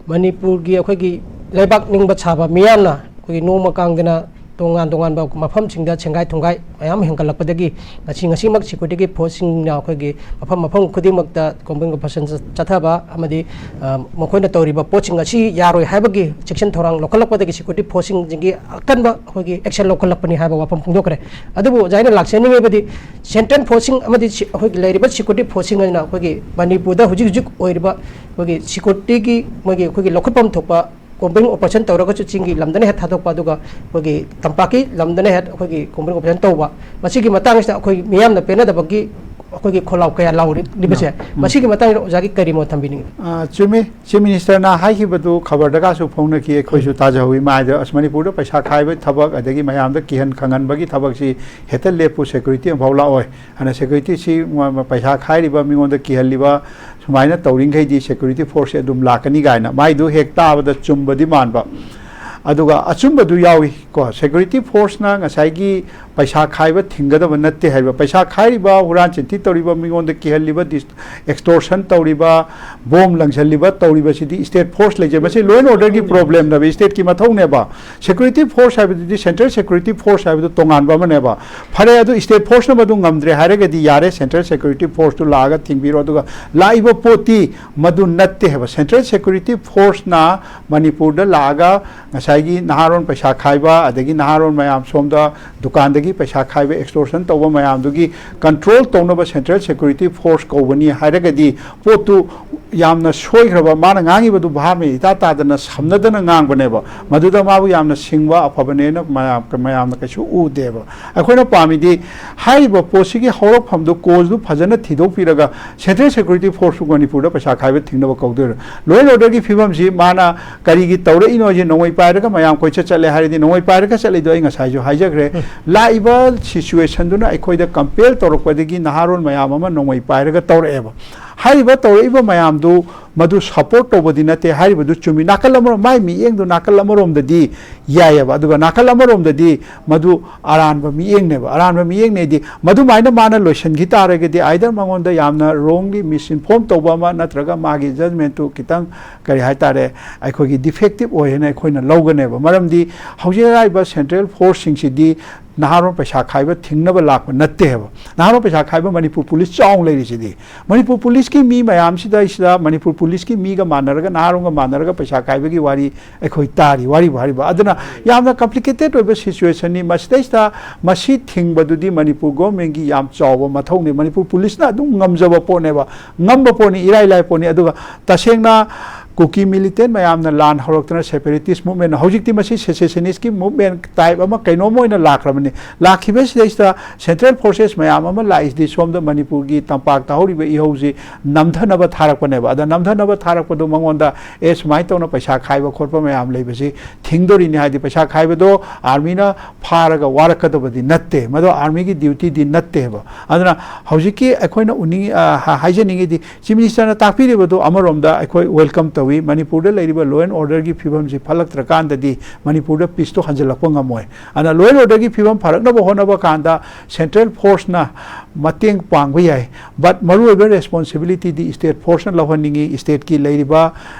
ꯃꯅꯤꯄꯨꯔꯒꯤ ꯑꯩꯈꯣꯏꯒꯤ ꯂꯩꯕꯥꯛ ꯅꯤꯡꯕ ꯁꯥꯕ ꯃꯤꯌꯥꯝꯅ ꯑꯩꯈꯣꯏꯒꯤ ꯅꯣꯡꯃ ꯀꯥꯡꯗꯅ ꯇꯣꯉꯥꯟ ꯇꯣꯉꯥꯟꯕ ꯃꯐꯝꯁꯤꯡꯗ ꯁꯦꯡꯒꯥꯏ ꯊꯨꯝꯒꯥꯏ ꯃꯌꯥꯝ ꯍꯦꯟꯒꯠꯂꯛꯄꯗꯒꯤ ꯉꯁꯤ, ꯉꯁꯤꯃꯛ ꯁꯦꯀ꯭ꯌꯨꯔꯤꯇꯤꯒꯤ ꯐꯣꯔꯁꯁꯤꯡꯅ ꯑꯩꯈꯣꯏꯒꯤ ꯃꯐꯝ, ꯃꯐꯝ ꯈꯨꯗꯤꯡꯃꯛꯇ ꯀꯣꯝꯕꯤꯡ ꯑꯣꯄꯔꯦꯁꯟ ꯆꯠꯊꯕ ꯑꯃꯗꯤ, ꯑ, ꯃꯈꯣꯏꯅ ꯇꯧꯔꯤꯕ ꯄꯣꯠꯁꯤꯡ ꯑꯁꯤ ꯌꯥꯔꯣꯏ ꯍꯥꯏꯕꯒꯤ ꯆꯦꯛꯁꯤꯟ ꯊꯧꯔꯥꯡ ꯂꯧꯈꯠꯂꯛꯄꯗꯒꯤ ꯁꯦꯀ꯭ꯌꯨꯔꯤꯇꯤ ꯐꯣꯔꯁꯁꯤꯡꯁꯤꯒꯤ ꯑꯀꯟꯕ ꯑꯩꯈꯣꯏꯒꯤ ꯑꯦꯛꯁꯟ ꯂꯧꯈꯠꯂꯛꯄꯅꯤ ꯍꯥꯏꯕ ꯋꯥꯐꯝ ꯐꯣꯡꯗꯣꯛꯈ꯭ꯔꯦ꯫ ꯑꯗꯨꯕꯨ ꯑꯣꯖꯥ, ꯑꯩꯅ ꯂꯥꯛꯆꯅꯤꯡꯉꯤꯕꯗꯤ ꯁꯦꯟꯇ꯭ꯔꯦꯜ ꯐꯣꯔꯁꯁꯤꯡ ꯑꯃꯗꯤ ꯁꯤ-, ꯑꯩꯈꯣꯏꯒꯤ ꯂꯩꯔꯤꯕ ꯁꯦꯀ꯭ꯌꯨꯔꯤꯇꯤ ꯐꯣꯔꯁꯁꯤꯡ ꯑꯁꯤꯅ ꯑꯩꯈꯣꯏꯒꯤ ꯃꯅꯤꯄꯨꯔꯗ ꯍꯧꯖꯤꯛ ꯍꯧꯖꯤꯛ ꯑꯣꯏꯔꯤꯕ ꯑꯩꯈꯣꯏꯒꯤ ꯁꯦꯀ꯭ꯌꯨꯔꯤꯇꯤꯒꯤ ꯃꯣꯏꯒꯤ ꯑꯩꯈꯣꯏꯒꯤ ꯂꯧꯈꯠꯐꯝ ꯊꯣꯛꯄ ꯀꯣꯝꯕꯤꯡ ꯑꯣꯄꯔꯦꯁꯟ ꯇꯧꯔꯒꯁꯨ ꯆꯤꯡꯒꯤ ꯂꯝꯗꯅ ꯍꯦꯛ ꯊꯥꯗꯣꯛꯄ, ꯑꯗꯨꯒ ꯑꯩꯈꯣꯏꯒꯤ ꯇꯝꯄꯥꯛꯀꯤ ꯂꯝꯗꯅ ꯍꯦꯛ ꯑꯩꯈꯣꯏꯒꯤ ꯀꯣꯝꯕꯤꯡ ꯑꯣꯄꯔꯦꯁꯟ ꯇꯧꯕ, ꯃꯁꯤꯒꯤ ꯃꯇꯥꯡꯁꯤꯗ ꯑꯩꯈꯣꯏ ꯃꯤꯌꯥꯝꯅ ꯄꯦꯟꯅꯗꯕꯒꯤ ꯑꯩꯈꯣꯏꯒꯤ ꯈꯣꯜꯂꯥꯎ ꯀꯌꯥ ꯂꯥꯎꯔꯤꯕꯁꯦ, ꯎꯝ꯫ ꯃꯁꯤꯒꯤ ꯃꯇꯥꯡꯗ ꯑꯣꯖꯥꯒꯤ ꯀꯔꯤ ꯃꯣꯠ ꯊꯝꯕꯤꯅꯤꯡꯉꯤ? ꯑ, ꯆꯨꯝꯃꯤ꯫ ꯆꯤꯐ ꯃꯤꯅꯤꯁꯇꯔꯅ ꯍꯥꯏꯈꯤꯕꯗꯨ ꯈꯕꯔꯗꯒꯁꯨ ꯐꯣꯡꯅꯈꯤ, ꯑꯩꯈꯣꯏꯁꯨ ꯎꯝ꯫ ꯇꯥꯖꯍꯧꯋꯤ꯫ ꯃꯥꯏꯗ, "ꯑꯁ, ꯃꯅꯤꯄꯨꯔꯗ ꯄꯩꯁꯥ ꯈꯥꯏꯕ ꯊꯕꯛ ꯑꯗꯒꯤ ꯃꯌꯥꯝꯗ ꯀꯤꯍꯟ ꯈꯪꯍꯟꯕꯒꯤ ꯊꯕꯛꯁꯤ ꯍꯦꯛꯇ ꯂꯦꯞꯄꯨ, ꯁꯦꯀ꯭ꯌꯨꯔꯤꯇꯤ ꯑꯃꯐꯥꯎ ꯂꯥꯛꯑꯣꯏ꯫ ꯑꯗꯨꯅ ꯁꯦꯀ꯭ꯌꯨꯔꯤꯇꯤꯁꯤ ꯃ-, ꯃ-, ꯄꯩꯁꯥ ꯈꯥꯏꯔꯤꯕ, ꯃꯤꯉꯣꯟꯗ ꯀꯤꯍꯜꯂꯤꯕ, ꯁꯨꯃꯥꯏꯅ ꯇꯧꯔꯤꯈꯩꯗꯤ ꯁꯦꯀ꯭ꯌꯨꯔꯤꯇꯤ ꯐꯣꯔꯁꯁꯦ ꯑꯗꯨꯝ ꯂꯥꯛꯀꯅꯤ" ꯀꯥꯏꯅ꯫ ꯃꯥꯏꯗꯨ ꯍꯦꯛ ꯇꯥꯕꯗ ꯆꯨꯝꯕꯗꯤ ꯃꯥꯟꯕ, ꯑꯗꯨꯒ ꯑꯆꯨꯝꯕꯗꯨ ꯌꯥꯎꯏ꯫ ꯀꯣ, ꯁꯦꯀ꯭ꯌꯨꯔꯤꯇꯤ ꯐꯣꯔꯁꯅ ꯉꯁꯥꯏꯒꯤ ꯄꯩꯁꯥ ꯈꯥꯏꯕ ꯊꯤꯡꯒꯗꯕ ꯅꯠꯇꯦ ꯍꯥꯏꯕ, ꯄꯩꯁꯥ ꯈꯥꯏꯔꯤꯕ, ꯍꯨꯔꯥꯟ ꯆꯤꯟꯊꯤ ꯇꯧꯔꯤꯕ, ꯃꯤꯉꯣꯟꯗ ꯀꯤꯍꯜꯂꯤꯕ, ꯗꯤꯁ-, ꯑꯦꯛꯁꯇꯣꯔꯁꯟ ꯇꯧꯔꯤꯕ, ꯕꯣꯝ ꯂꯪꯁꯤꯜꯂꯤꯕ, ꯇꯧꯔꯤꯕꯁꯤꯗꯤ ꯁ꯭ꯇꯦꯠ ꯐꯣꯔꯁ ꯂꯩꯖꯩ꯫ ꯃꯁꯤ ꯂꯣ ꯑꯦꯟ ꯑꯣꯔꯗꯔꯒꯤ ꯄ꯭ꯔꯣꯕ꯭ꯂꯦꯝꯅꯦꯕ, ꯁ꯭ꯇꯦꯠꯀꯤ ꯃꯊꯧꯅꯦꯕ꯫ ꯁꯦꯀ꯭ꯌꯨꯔꯤꯇꯤ ꯐꯣꯔꯁ ꯍꯥꯏꯕꯗꯨꯗꯤ, ꯁꯦꯟꯇ꯭ꯔꯦꯜ ꯁꯦꯀ꯭ꯌꯨꯔꯤꯇꯤ ꯐꯣꯔꯁ ꯍꯥꯏꯕꯗꯨ ꯇꯣꯉꯥꯟꯕ ꯑꯃꯅꯦꯕ꯫ ꯐꯔꯦ, ꯑꯗꯨ ꯁ꯭ꯇꯦꯠ ꯐꯣꯔꯁꯅ ꯃꯗꯨ ꯉꯝꯗ꯭ꯔꯦ ꯍꯥꯏꯔꯒꯗꯤ ꯌꯥꯔꯦ, ꯁꯦꯟꯇ꯭ꯔꯦꯜ ꯁꯦꯀ꯭ꯌꯨꯔꯤꯇꯤ ꯐꯣꯔꯁꯇꯨ ꯂꯥꯛꯑꯒ ꯊꯤꯡꯕꯤꯔꯣ꯫ ꯑꯗꯨꯒ ꯂꯥꯛꯏꯕ ꯄꯣꯠꯇꯤ ꯃꯗꯨ ꯅꯠꯇꯦ ꯍꯥꯏꯕ꯫ ꯁꯦꯟꯇ꯭ꯔꯦꯜ ꯁꯦꯀ꯭ꯌꯨꯔꯤꯇꯤ ꯐꯣꯔꯁꯅ ꯃꯅꯤꯄꯨꯔꯗ ꯂꯥꯛꯑꯒ ꯉꯁꯥꯏꯒꯤ ꯅꯍꯥꯔꯣꯟ ꯄꯩꯁꯥ ꯈꯥꯏꯕ, ꯑꯗꯒꯤ ꯅꯍꯥꯔꯣꯟ ꯃꯌꯥꯝ ꯁꯣꯝꯗ ꯗꯨꯀꯥꯟꯗꯒꯤ ꯄꯩꯁꯥ ꯈꯥꯏꯕ, ꯑꯦꯛꯁꯇꯣꯔꯁꯟ ꯇꯧꯕ ꯃꯌꯥꯝꯗꯨꯒꯤ ꯀꯟꯇ꯭ꯔꯣꯜ ꯇꯧꯅꯕ ꯁꯦꯟꯇ꯭ꯔꯦꯜ ꯁꯦꯀ꯭ꯌꯨꯔꯤꯇꯤ ꯐꯣꯔꯁ ꯀꯧꯕꯅꯤ ꯍꯥꯏꯔꯒꯗꯤ ꯄꯣꯠꯇꯨ ꯌꯥꯝꯅ ꯁꯣꯏꯈ꯭ꯔꯕ, ꯃꯥꯅ ꯉꯥꯡꯉꯤꯕꯗꯨ ꯚꯥꯞ ꯃꯦꯟ ꯏꯇꯥ ꯇꯥꯗꯅ ꯁꯝꯅꯗꯅ ꯉꯥꯡꯕꯅꯦꯕ꯫ ꯃꯗꯨꯗ ꯃꯥꯕꯨ ꯌꯥꯝꯅ ꯁꯤꯡꯕ, ꯑꯐꯕꯅꯦꯅ ꯃꯌꯥꯝ, ꯃꯌꯥꯝꯅ ꯀꯩꯁꯨ ꯎꯗꯦꯕ꯫ ꯑꯩꯈꯣꯏꯅ ꯄꯥꯝꯃꯤꯗꯤ ꯍꯥꯏꯔꯤꯕ ꯄꯣꯠꯁꯤꯒꯤ ꯍꯧꯔꯛꯐꯝꯗꯨ, ꯀꯣꯖꯗꯨ ꯐꯖꯅ ꯊꯤꯗꯣꯛꯄꯤꯔꯒ Central Security Force ꯄꯨ ꯃꯅꯤꯄꯨꯔꯗ ꯄꯩꯁꯥ ꯈꯥꯏꯕ ꯊꯤꯡꯅꯕ ꯀꯧꯗꯣꯏꯔꯣ? Law and order ꯒꯤ ꯐꯤꯕꯝꯁꯤ ꯃꯥꯅ ꯀꯔꯤꯒꯤ ꯇꯧꯔꯛꯏꯅꯣ ꯍꯥꯏꯁꯦ ꯅꯣꯡꯃꯩ ꯄꯥꯏꯔꯒ ꯃꯌꯥꯝ ꯀꯣꯏꯆꯠ ꯆꯠꯂꯦ ꯍꯥꯏꯔꯗꯤ, ꯅꯣꯡꯃꯩ ꯄꯥꯏꯔꯒ ꯆꯠꯂꯤꯗꯣ ꯑꯩ ꯉꯁꯥꯏꯁꯨ ꯍꯥꯏꯖꯈ꯭ꯔꯦ꯫ ꯂꯥꯛꯏꯕ situation ꯗꯨꯅ ꯑꯩꯈꯣꯏꯗ compel ꯇꯧꯔꯛꯄꯗꯒꯤ ꯅꯍꯥꯔꯣꯜ ꯃꯌꯥꯝ ꯑꯃ ꯅꯣꯡꯃꯩ ꯄꯥꯏꯔꯒ ꯇꯧꯔꯛꯑꯦꯕ꯫ ꯍꯥꯏꯔꯤꯕ ꯇꯧꯔꯛꯏꯕ ꯃꯌꯥꯝꯗꯨ ꯃꯗꯨ support ꯇꯧꯕꯗꯤ ꯅꯠꯇꯦ꯫ ꯍꯥꯏꯔꯤꯕꯗꯨ ꯆꯨꯝꯃꯤ꯫ ꯅꯥꯀꯜ ꯑꯃꯔꯣꯝ, ꯃꯥꯏ ꯃꯤꯠꯌꯦꯡꯗꯨ ꯅꯥꯀꯜ ꯑꯃꯔꯣꯝꯗꯗꯤ ꯌꯥꯏꯑꯕ, ꯑꯗꯨꯒ ꯅꯥꯀꯜ ꯑꯃꯔꯣꯝꯗꯗꯤ ꯃꯗꯨ ꯑꯔꯥꯟꯕ ꯃꯤꯠꯌꯦꯡꯅꯦꯕ꯫ ꯑꯔꯥꯟꯕ ꯃꯤꯠꯌꯦꯡꯅꯦꯗꯤ ꯃꯗꯨꯃꯥꯏꯅ ꯃꯥꯅ ꯂꯣꯏꯁꯤꯟꯈꯤ ꯇꯥꯔꯒꯗꯤ, either ꯃꯉꯣꯟꯗ ꯌꯥꯝꯅ wrongly misinform ꯇꯧꯕ ꯑꯃ, ꯅꯠꯇ꯭ꯔꯒ ꯃꯥꯒꯤ judgment ꯇꯨ ꯈꯤꯇꯪ, ꯀꯔꯤ ꯍꯥꯏꯇꯥꯔꯦ, ꯑꯩꯈꯣꯏꯒꯤ defective ꯑꯣꯏ ꯍꯥꯏꯅ ꯑꯩꯈꯣꯏꯅ ꯂꯧꯒꯅꯦꯕ꯫ ꯃꯔꯝꯗꯤ ꯍꯧꯖꯤꯛ ꯍꯥꯏꯔꯤꯕ Central Force ꯁꯤꯡꯁꯤꯗꯤ ꯅꯍꯥꯔꯣꯜ ꯄꯩꯁꯥ ꯈꯥꯏꯕ ꯊꯤꯡꯅꯕ ꯂꯥꯛꯄ ꯅꯠꯇꯦ ꯍꯥꯏꯕ꯫ ꯅꯍꯥꯔꯣꯜ ꯄꯩꯁꯥ ꯈꯥꯏꯕ ꯃꯅꯤꯄꯨꯔ ꯄꯨꯂꯤꯁ ꯆꯥꯎꯅ ꯂꯩꯔꯤꯁꯤꯗꯤ꯫ ꯃꯅꯤꯄꯨꯔ ꯄꯨꯂꯤꯁꯀꯤ ꯃꯤ ꯃꯌꯥꯝꯁꯤꯗꯩꯁꯤꯗ ꯃꯅꯤꯄꯨꯔ ꯄꯨꯂꯤꯁꯀꯤ ꯃꯤꯒ ꯃꯥꯟꯅꯔꯒ, ꯅꯍꯥꯔꯣꯜꯒ ꯃꯥꯟꯅꯔꯒ ꯄꯩꯁꯥ ꯈꯥꯏꯕꯒꯤ ꯋꯥꯔꯤ ꯑꯩꯈꯣꯏ ꯇꯥꯔꯤ, ꯋꯥꯔꯤꯕꯨ ꯍꯥꯏꯔꯤꯕ꯫ ꯑꯗꯨꯅ ꯌꯥꯝꯅ complicated ꯑꯣꯏꯕ situation ꯅꯤ꯫ ꯃꯁꯤꯗꯩꯁꯤꯗ ꯃꯁꯤ ꯊꯤꯡꯕꯗꯨꯗꯤ ꯃꯅꯤꯄꯨꯔ government ꯀꯤ ꯌꯥꯝ ꯆꯥꯎꯕ ꯃꯊꯧꯅꯤ꯫ ꯃꯅꯤꯄꯨꯔ ꯄꯨꯂꯤꯁꯅ ꯑꯗꯨꯝ ꯉꯝꯖꯕ ꯄꯣꯠꯅꯦꯕ, ꯉꯝꯕ ꯄꯣꯠꯅꯤ, ꯏꯔꯥꯏ ꯂꯥꯏ ꯄꯣꯠꯅꯤ꯫ ꯑꯗꯨꯒ ꯇꯁꯦꯡꯅ ꯀꯨꯀꯤ militant ꯃꯌꯥꯝꯅ ꯂꯥꯟ ꯍꯧꯔꯛꯇꯅ separatist movement, ꯍꯧꯖꯤꯛꯇꯤ ꯃꯁꯤ secessionist ꯀꯤ movement type ꯑꯃ, ꯀꯩꯅꯣꯝ ꯑꯣꯏꯅ ꯂꯥꯛꯈ꯭ꯔꯕꯅꯤ꯫ ꯂꯥꯛꯈꯤꯕꯁꯤꯗꯩꯁꯤꯗ Central Forces ꯃꯌꯥꯝ ꯑꯃ ꯂꯥꯛꯏꯁꯤꯗꯤ ꯁꯣꯝꯗ ꯃꯅꯤꯄꯨꯔꯒꯤ ꯇꯝꯄꯥꯛꯇ ꯍꯧꯔꯤꯕ ꯏꯍꯧꯁꯤ ꯅꯝꯊꯅꯕ ꯊꯥꯔꯛꯄꯅꯦꯕ꯫ ꯑꯗ ꯅꯝꯊꯅꯕ ꯊꯥꯔꯛꯄꯗꯣ ꯃꯉꯣꯟꯗ, "ꯑꯦ, ꯁꯨꯃꯥꯏꯅ ꯇꯧꯅ ꯄꯩꯁꯥ ꯈꯥꯏꯕ ꯈꯣꯠꯄ ꯃꯌꯥꯝ ꯂꯩꯕꯁꯤ ꯊꯤꯡꯗꯣꯔꯤꯅꯤ", ꯍꯥꯏꯗꯤ ꯄꯩꯁꯥ ꯈꯥꯏꯕꯗꯣ army ꯅ ꯐꯥꯔꯒ ꯋꯥꯔꯛꯀꯗꯕꯗꯤ ꯅꯠꯇꯦ, ꯃꯗꯣ army ꯒꯤ duty ꯗꯤ ꯅꯠꯇꯦꯕ꯫ ꯑꯗꯨꯅ ꯍꯧꯖꯤꯛꯀꯤ ꯑꯩꯈꯣꯏꯅ ꯎꯅꯤꯡ-, ꯑ, ꯍꯥ-, ꯍꯥꯏꯖꯅꯤꯡꯉꯤꯗꯤ, Chief Minister ꯅ ꯇꯥꯛꯄꯤꯔꯤꯕꯗꯨ ꯑꯃꯔꯣꯝꯗ ꯑꯩꯈꯣꯏ welcome ꯇꯧꯏ꯫ ꯃꯅꯤꯄꯨꯔꯗ ꯂꯩꯔꯤꯕ law and order ꯒꯤ ꯐꯤꯕꯝꯁꯤ ꯐꯠꯂꯛꯇ꯭ꯔꯀꯥꯟꯗꯗꯤ ꯃꯅꯤꯄꯨꯔꯗ peace ꯇꯣ ꯍꯟꯖꯤꯜꯂꯛꯄ ꯉꯝꯃꯣꯏ꯫ ꯑꯗꯨꯅ law and order ꯒꯤ ꯐꯤꯕꯝ ꯐꯔꯛꯅꯕ ꯍꯣꯠꯅꯕ ꯀꯥꯟꯗ Central Force ꯅ ꯃꯇꯦꯡ ꯄꯥꯡꯕ ꯌꯥꯏ, but ꯃꯔꯨꯑꯣꯏꯕ responsibility ꯗꯤ state force ꯅ ꯂꯧꯍꯟꯅꯤꯡꯉꯤ꯫ State ꯀꯤ ꯂꯩꯔꯤꯕ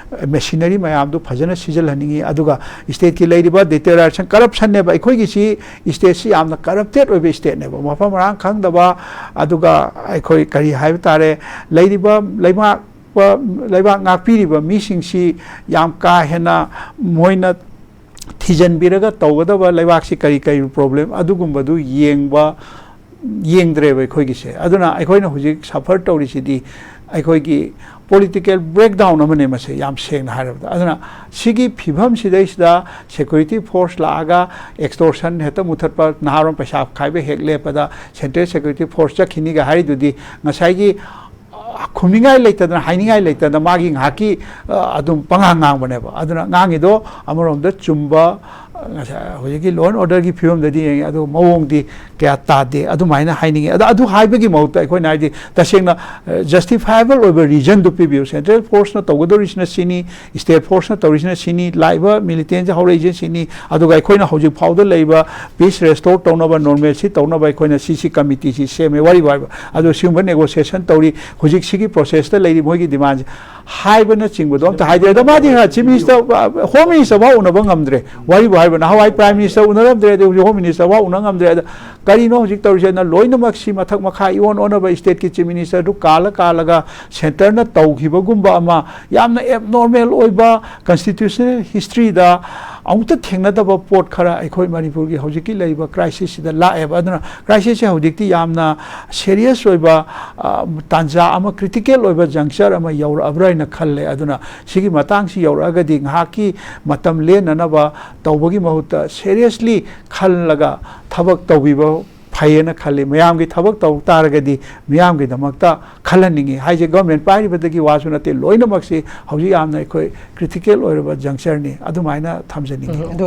machinery ꯃꯌꯥꯝꯗꯨ ꯐꯖꯅ ꯁꯤꯖꯤꯜꯍꯟꯅꯤꯡꯉꯤ꯫ ꯑꯗꯨꯒ state ꯀꯤ ꯂꯩꯔꯤꯕ deterioration, corruption ꯅꯦꯕ꯫ ꯑꯩꯈꯣꯏꯒꯤꯁꯤ state ꯁꯤ ꯌꯥꯝꯅ corrupted ꯑꯣꯏꯕ state ꯅꯦꯕ꯫ ꯃꯐꯝ ꯃꯔꯥꯡ ꯈꯪꯗꯕ, ꯑꯗꯨꯒ ꯑꯩꯈꯣꯏ ꯀꯔꯤ ꯍꯥꯏꯕ ꯇꯥꯔꯦ, ꯂꯩꯔꯤꯕ ꯂꯩꯉꯥꯛꯄ, ꯂꯩꯕꯥꯛ ꯉꯥꯛꯄꯤꯔꯤꯕ ꯃꯤꯁꯤꯡꯁꯤ ꯌꯥꯝ ꯀꯥ ꯍꯦꯟꯅ ꯃꯣꯏꯅ ꯊꯤꯖꯤꯟꯕꯤꯔꯒ ꯇꯧꯒꯗꯕ, ꯂꯩꯕꯥꯛꯁꯤ ꯀꯔꯤ ꯀꯔꯤ problem, ꯑꯗꯨꯒꯨꯝꯕꯗꯨ ꯌꯦꯡꯕ, ꯌꯦꯡꯗ꯭ꯔꯦꯕ ꯑꯩꯈꯣꯏꯒꯤꯁꯦ꯫ ꯑꯗꯨꯅ ꯑꯩꯈꯣꯏꯅ ꯍꯧꯖꯤꯛ suffer ꯇꯧꯔꯤꯁꯤꯗꯤ ꯑꯩꯈꯣꯏꯒꯤ ꯄꯣꯂꯤꯇꯤꯀꯦꯜ ꯕ꯭ꯔꯦꯛꯗꯥꯎꯟ ꯑꯃꯅꯦ ꯃꯁꯦ, ꯌꯥꯝ ꯁꯦꯡꯅ ꯍꯥꯏꯔꯕꯗ꯫ ꯑꯗꯨꯅ ꯁꯤꯒꯤ ꯐꯤꯕꯝꯁꯤꯗꯩꯁꯤꯗ ꯁꯦꯀ꯭ꯌꯨꯔꯤꯇꯤ ꯐꯣꯔꯁ ꯂꯥꯛꯑꯒ ꯑꯦꯛꯁꯇꯣꯔꯁꯟ ꯍꯦꯛꯇ ꯃꯨꯊꯠꯄ, ꯅꯍꯥꯔꯣꯟ ꯄꯩꯁꯥ ꯈꯥꯏꯕ ꯍꯦꯛ ꯂꯦꯞꯄꯗ ꯁꯦꯟꯇ꯭ꯔꯦꯜ ꯁꯦꯀ꯭ꯌꯨꯔꯤꯇꯤ ꯐꯣꯔꯁ ꯆꯠꯈꯤꯅꯤꯒ ꯍꯥꯏꯔꯤꯗꯨꯗꯤ ꯉꯁꯥꯏꯒꯤ, ꯑ, ꯈꯨꯝꯅꯤꯡꯉꯥꯏ ꯂꯩꯇꯗꯅ, ꯍꯥꯏꯅꯤꯡꯉꯥꯏ ꯂꯩꯇꯗꯅ ꯃꯥꯒꯤ ꯉꯥꯏꯍꯥꯛꯀꯤ, ꯑ, ꯑꯗꯨꯝ ꯄꯉꯥꯡ ꯉꯥꯡꯕꯅꯦꯕ꯫ ꯑꯗꯨꯅ ꯉꯥꯡꯉꯤꯗꯣ ꯑꯃꯔꯣꯝꯗ ꯆꯨꯝꯕ, ꯑ, ꯉꯁꯥꯏ ꯍꯧꯖꯤꯛꯀꯤ law and order ꯒꯤ ꯐꯤꯕꯝꯗꯗꯤ ꯌꯦꯡꯉꯦ, ꯑꯗꯨ ꯃꯑꯣꯡꯗꯤ ꯀꯌꯥ ꯇꯥꯗꯦ ꯑꯗꯨꯃꯥꯏꯅ ꯍꯥꯏꯅꯤꯡꯉꯤ꯫ ꯑꯗ ꯑꯗꯨ ꯍꯥꯏꯕꯒꯤ ꯃꯍꯨꯠꯇ ꯑꯩꯈꯣꯏꯅ ꯍꯥꯏꯗꯤ ꯇꯁꯦꯡꯅ, ꯑ, justifyable ꯑꯣꯏꯕ reason ꯗꯨ ꯄꯤꯕꯤꯌꯨ꯫ ꯁꯦꯟꯇ꯭ꯔꯦꯜ ꯐꯣꯔꯁꯅ ꯇꯧꯒꯗꯧꯔꯤꯁꯤꯅ ꯁꯤꯅꯤ, ꯁ꯭ꯇꯦꯠ ꯐꯣꯔꯁꯅ ꯇꯧꯔꯤꯁꯤꯅ ꯁꯤꯅꯤ, ꯂꯥꯛꯏꯕ ꯃꯤꯂꯤꯇꯦꯟꯁꯤ ꯍꯧꯔꯛꯏꯁꯤꯅ ꯁꯤꯅꯤ, ꯑꯗꯨꯒ ꯑꯩꯈꯣꯏꯅ ꯍꯧꯖꯤꯛ ꯐꯥꯎꯗ ꯂꯩꯕ peace restore ꯇꯧꯅꯕ, normalcy ꯇꯧꯅꯕ ꯑꯩꯈꯣꯏꯅ ꯁꯤ ꯁꯤ ꯀꯃꯤꯇꯤꯁꯤ ꯁꯦꯝꯃꯦ, ꯋꯥꯔꯤ ꯋꯥꯔꯤꯕ꯫ ꯑꯗꯣ ꯁꯤꯒꯨꯝꯕ negotiation ꯇꯧꯔꯤ, ꯍꯧꯖꯤꯛ ꯁꯤꯒꯤ process ꯇ ꯂꯩꯔꯤ, ꯃꯣꯏꯒꯤ demand ꯁꯤ ꯍꯥꯏꯕꯅꯆꯤꯡꯕꯗꯣ ꯑꯝꯇ ꯍꯥꯏꯗꯦ꯫ ꯑꯗꯣ ꯃꯥꯗꯤ ꯆꯤꯐ ꯃꯤꯅꯤꯁꯇꯔ, ꯍꯣꯝ ꯃꯤꯅꯤꯁꯇꯔ ꯐꯥꯎ ꯎꯅꯕ ꯉꯝꯗ꯭ꯔꯦ, ꯋꯥꯔꯤꯕꯨ ꯍꯥꯏꯔꯤꯕ꯫ ꯅꯍꯥꯟꯋꯥꯏ ꯄ꯭ꯔꯥꯏꯝ ꯃꯤꯅꯤꯁꯇꯔ ꯎꯅꯔꯝꯗ꯭ꯔꯦ, ꯑꯗꯩ ꯍꯧꯖꯤꯛ ꯍꯣꯝ ꯃꯤꯅꯤꯁꯇꯔ ꯐꯥꯎ ꯎꯅ ꯉꯝꯗ꯭ꯔꯦ꯫ ꯑꯗ ꯀꯔꯤꯅꯣ ꯍꯧꯖꯤꯛ ꯇꯧꯔꯤꯁꯦꯅ ꯂꯣꯏꯅꯃꯛꯁꯤ ꯃꯊꯛ ꯃꯈꯥ ꯏꯑꯣꯟ ꯑꯣꯟꯅꯕ ꯁ꯭ꯇꯦꯠꯀꯤ ꯆꯤꯐ ꯃꯤꯅꯤꯁꯇꯔꯗꯨ ꯀꯥꯜꯂ ꯀꯥꯜꯂꯒ ꯁꯦꯟꯇꯔꯅ ꯇꯧꯈꯤꯕꯒꯨꯝꯕ ꯑꯃ, ꯌꯥꯝꯅ abnormal ꯑꯣꯏꯕ constitutional history ꯗ ꯑꯃꯨꯛꯇ ꯊꯦꯡꯅꯗꯕ ꯄꯣꯠ ꯈꯔ ꯑꯩꯈꯣꯏ ꯃꯅꯤꯄꯨꯔꯒꯤ ꯍꯧꯖꯤꯛꯀꯤ ꯂꯩꯔꯤꯕ crisis ꯁꯤꯗ ꯂꯥꯛꯑꯦꯕ꯫ ꯑꯗꯨꯅ crisis ꯁꯦ ꯍꯧꯖꯤꯛꯇꯤ ꯌꯥꯝꯅ serious ꯑꯣꯏꯕ, ꯑ, ꯇꯥꯟꯖꯥ ꯑꯃ, critical ꯑꯣꯏꯕ juncture ꯑꯃ ꯌꯧꯔꯛꯑꯕ꯭ꯔꯥ ꯍꯥꯏꯅ ꯈꯜꯂꯦ꯫ ꯑꯗꯨꯅ ꯁꯤꯒꯤ ꯃꯇꯥꯡꯁꯤ ꯌꯧꯔꯛꯑꯒꯗꯤ ꯉꯥꯏꯍꯥꯛꯀꯤ ꯃꯇꯝ ꯂꯦꯟꯅꯅꯕ ꯇꯧꯕꯒꯤ ꯃꯍꯨꯠꯇ seriously ꯈꯜꯂꯒ ꯊꯕꯛ ꯇꯧꯕꯤꯕ ꯐꯩꯌꯦꯅ ꯈꯜꯂꯤ꯫ ꯃꯌꯥꯝꯒꯤ ꯊꯕꯛ ꯇꯧ ꯇꯥꯔꯒꯗꯤ ꯃꯤꯌꯥꯝꯒꯤꯗꯃꯛꯇ ꯈꯜꯍꯟꯅꯤꯡꯉꯤ ꯍꯥꯏꯁꯦ꯫ Government ꯄꯥꯏꯔꯤꯕꯗꯒꯤ ꯋꯥꯁꯨ ꯅꯠꯇꯦ, ꯂꯣꯏꯅꯃꯛꯁꯤ ꯍꯧꯖꯤꯛ ꯌꯥꯝꯅ ꯑꯩꯈꯣꯏ critical ꯑꯣꯏꯔꯕ juncture ꯅꯤ, ꯑꯗꯨꯃꯥꯏꯅ ꯊꯝꯖꯅꯤꯡꯉꯤ꯫ ꯎꯝ, ꯑꯗꯣ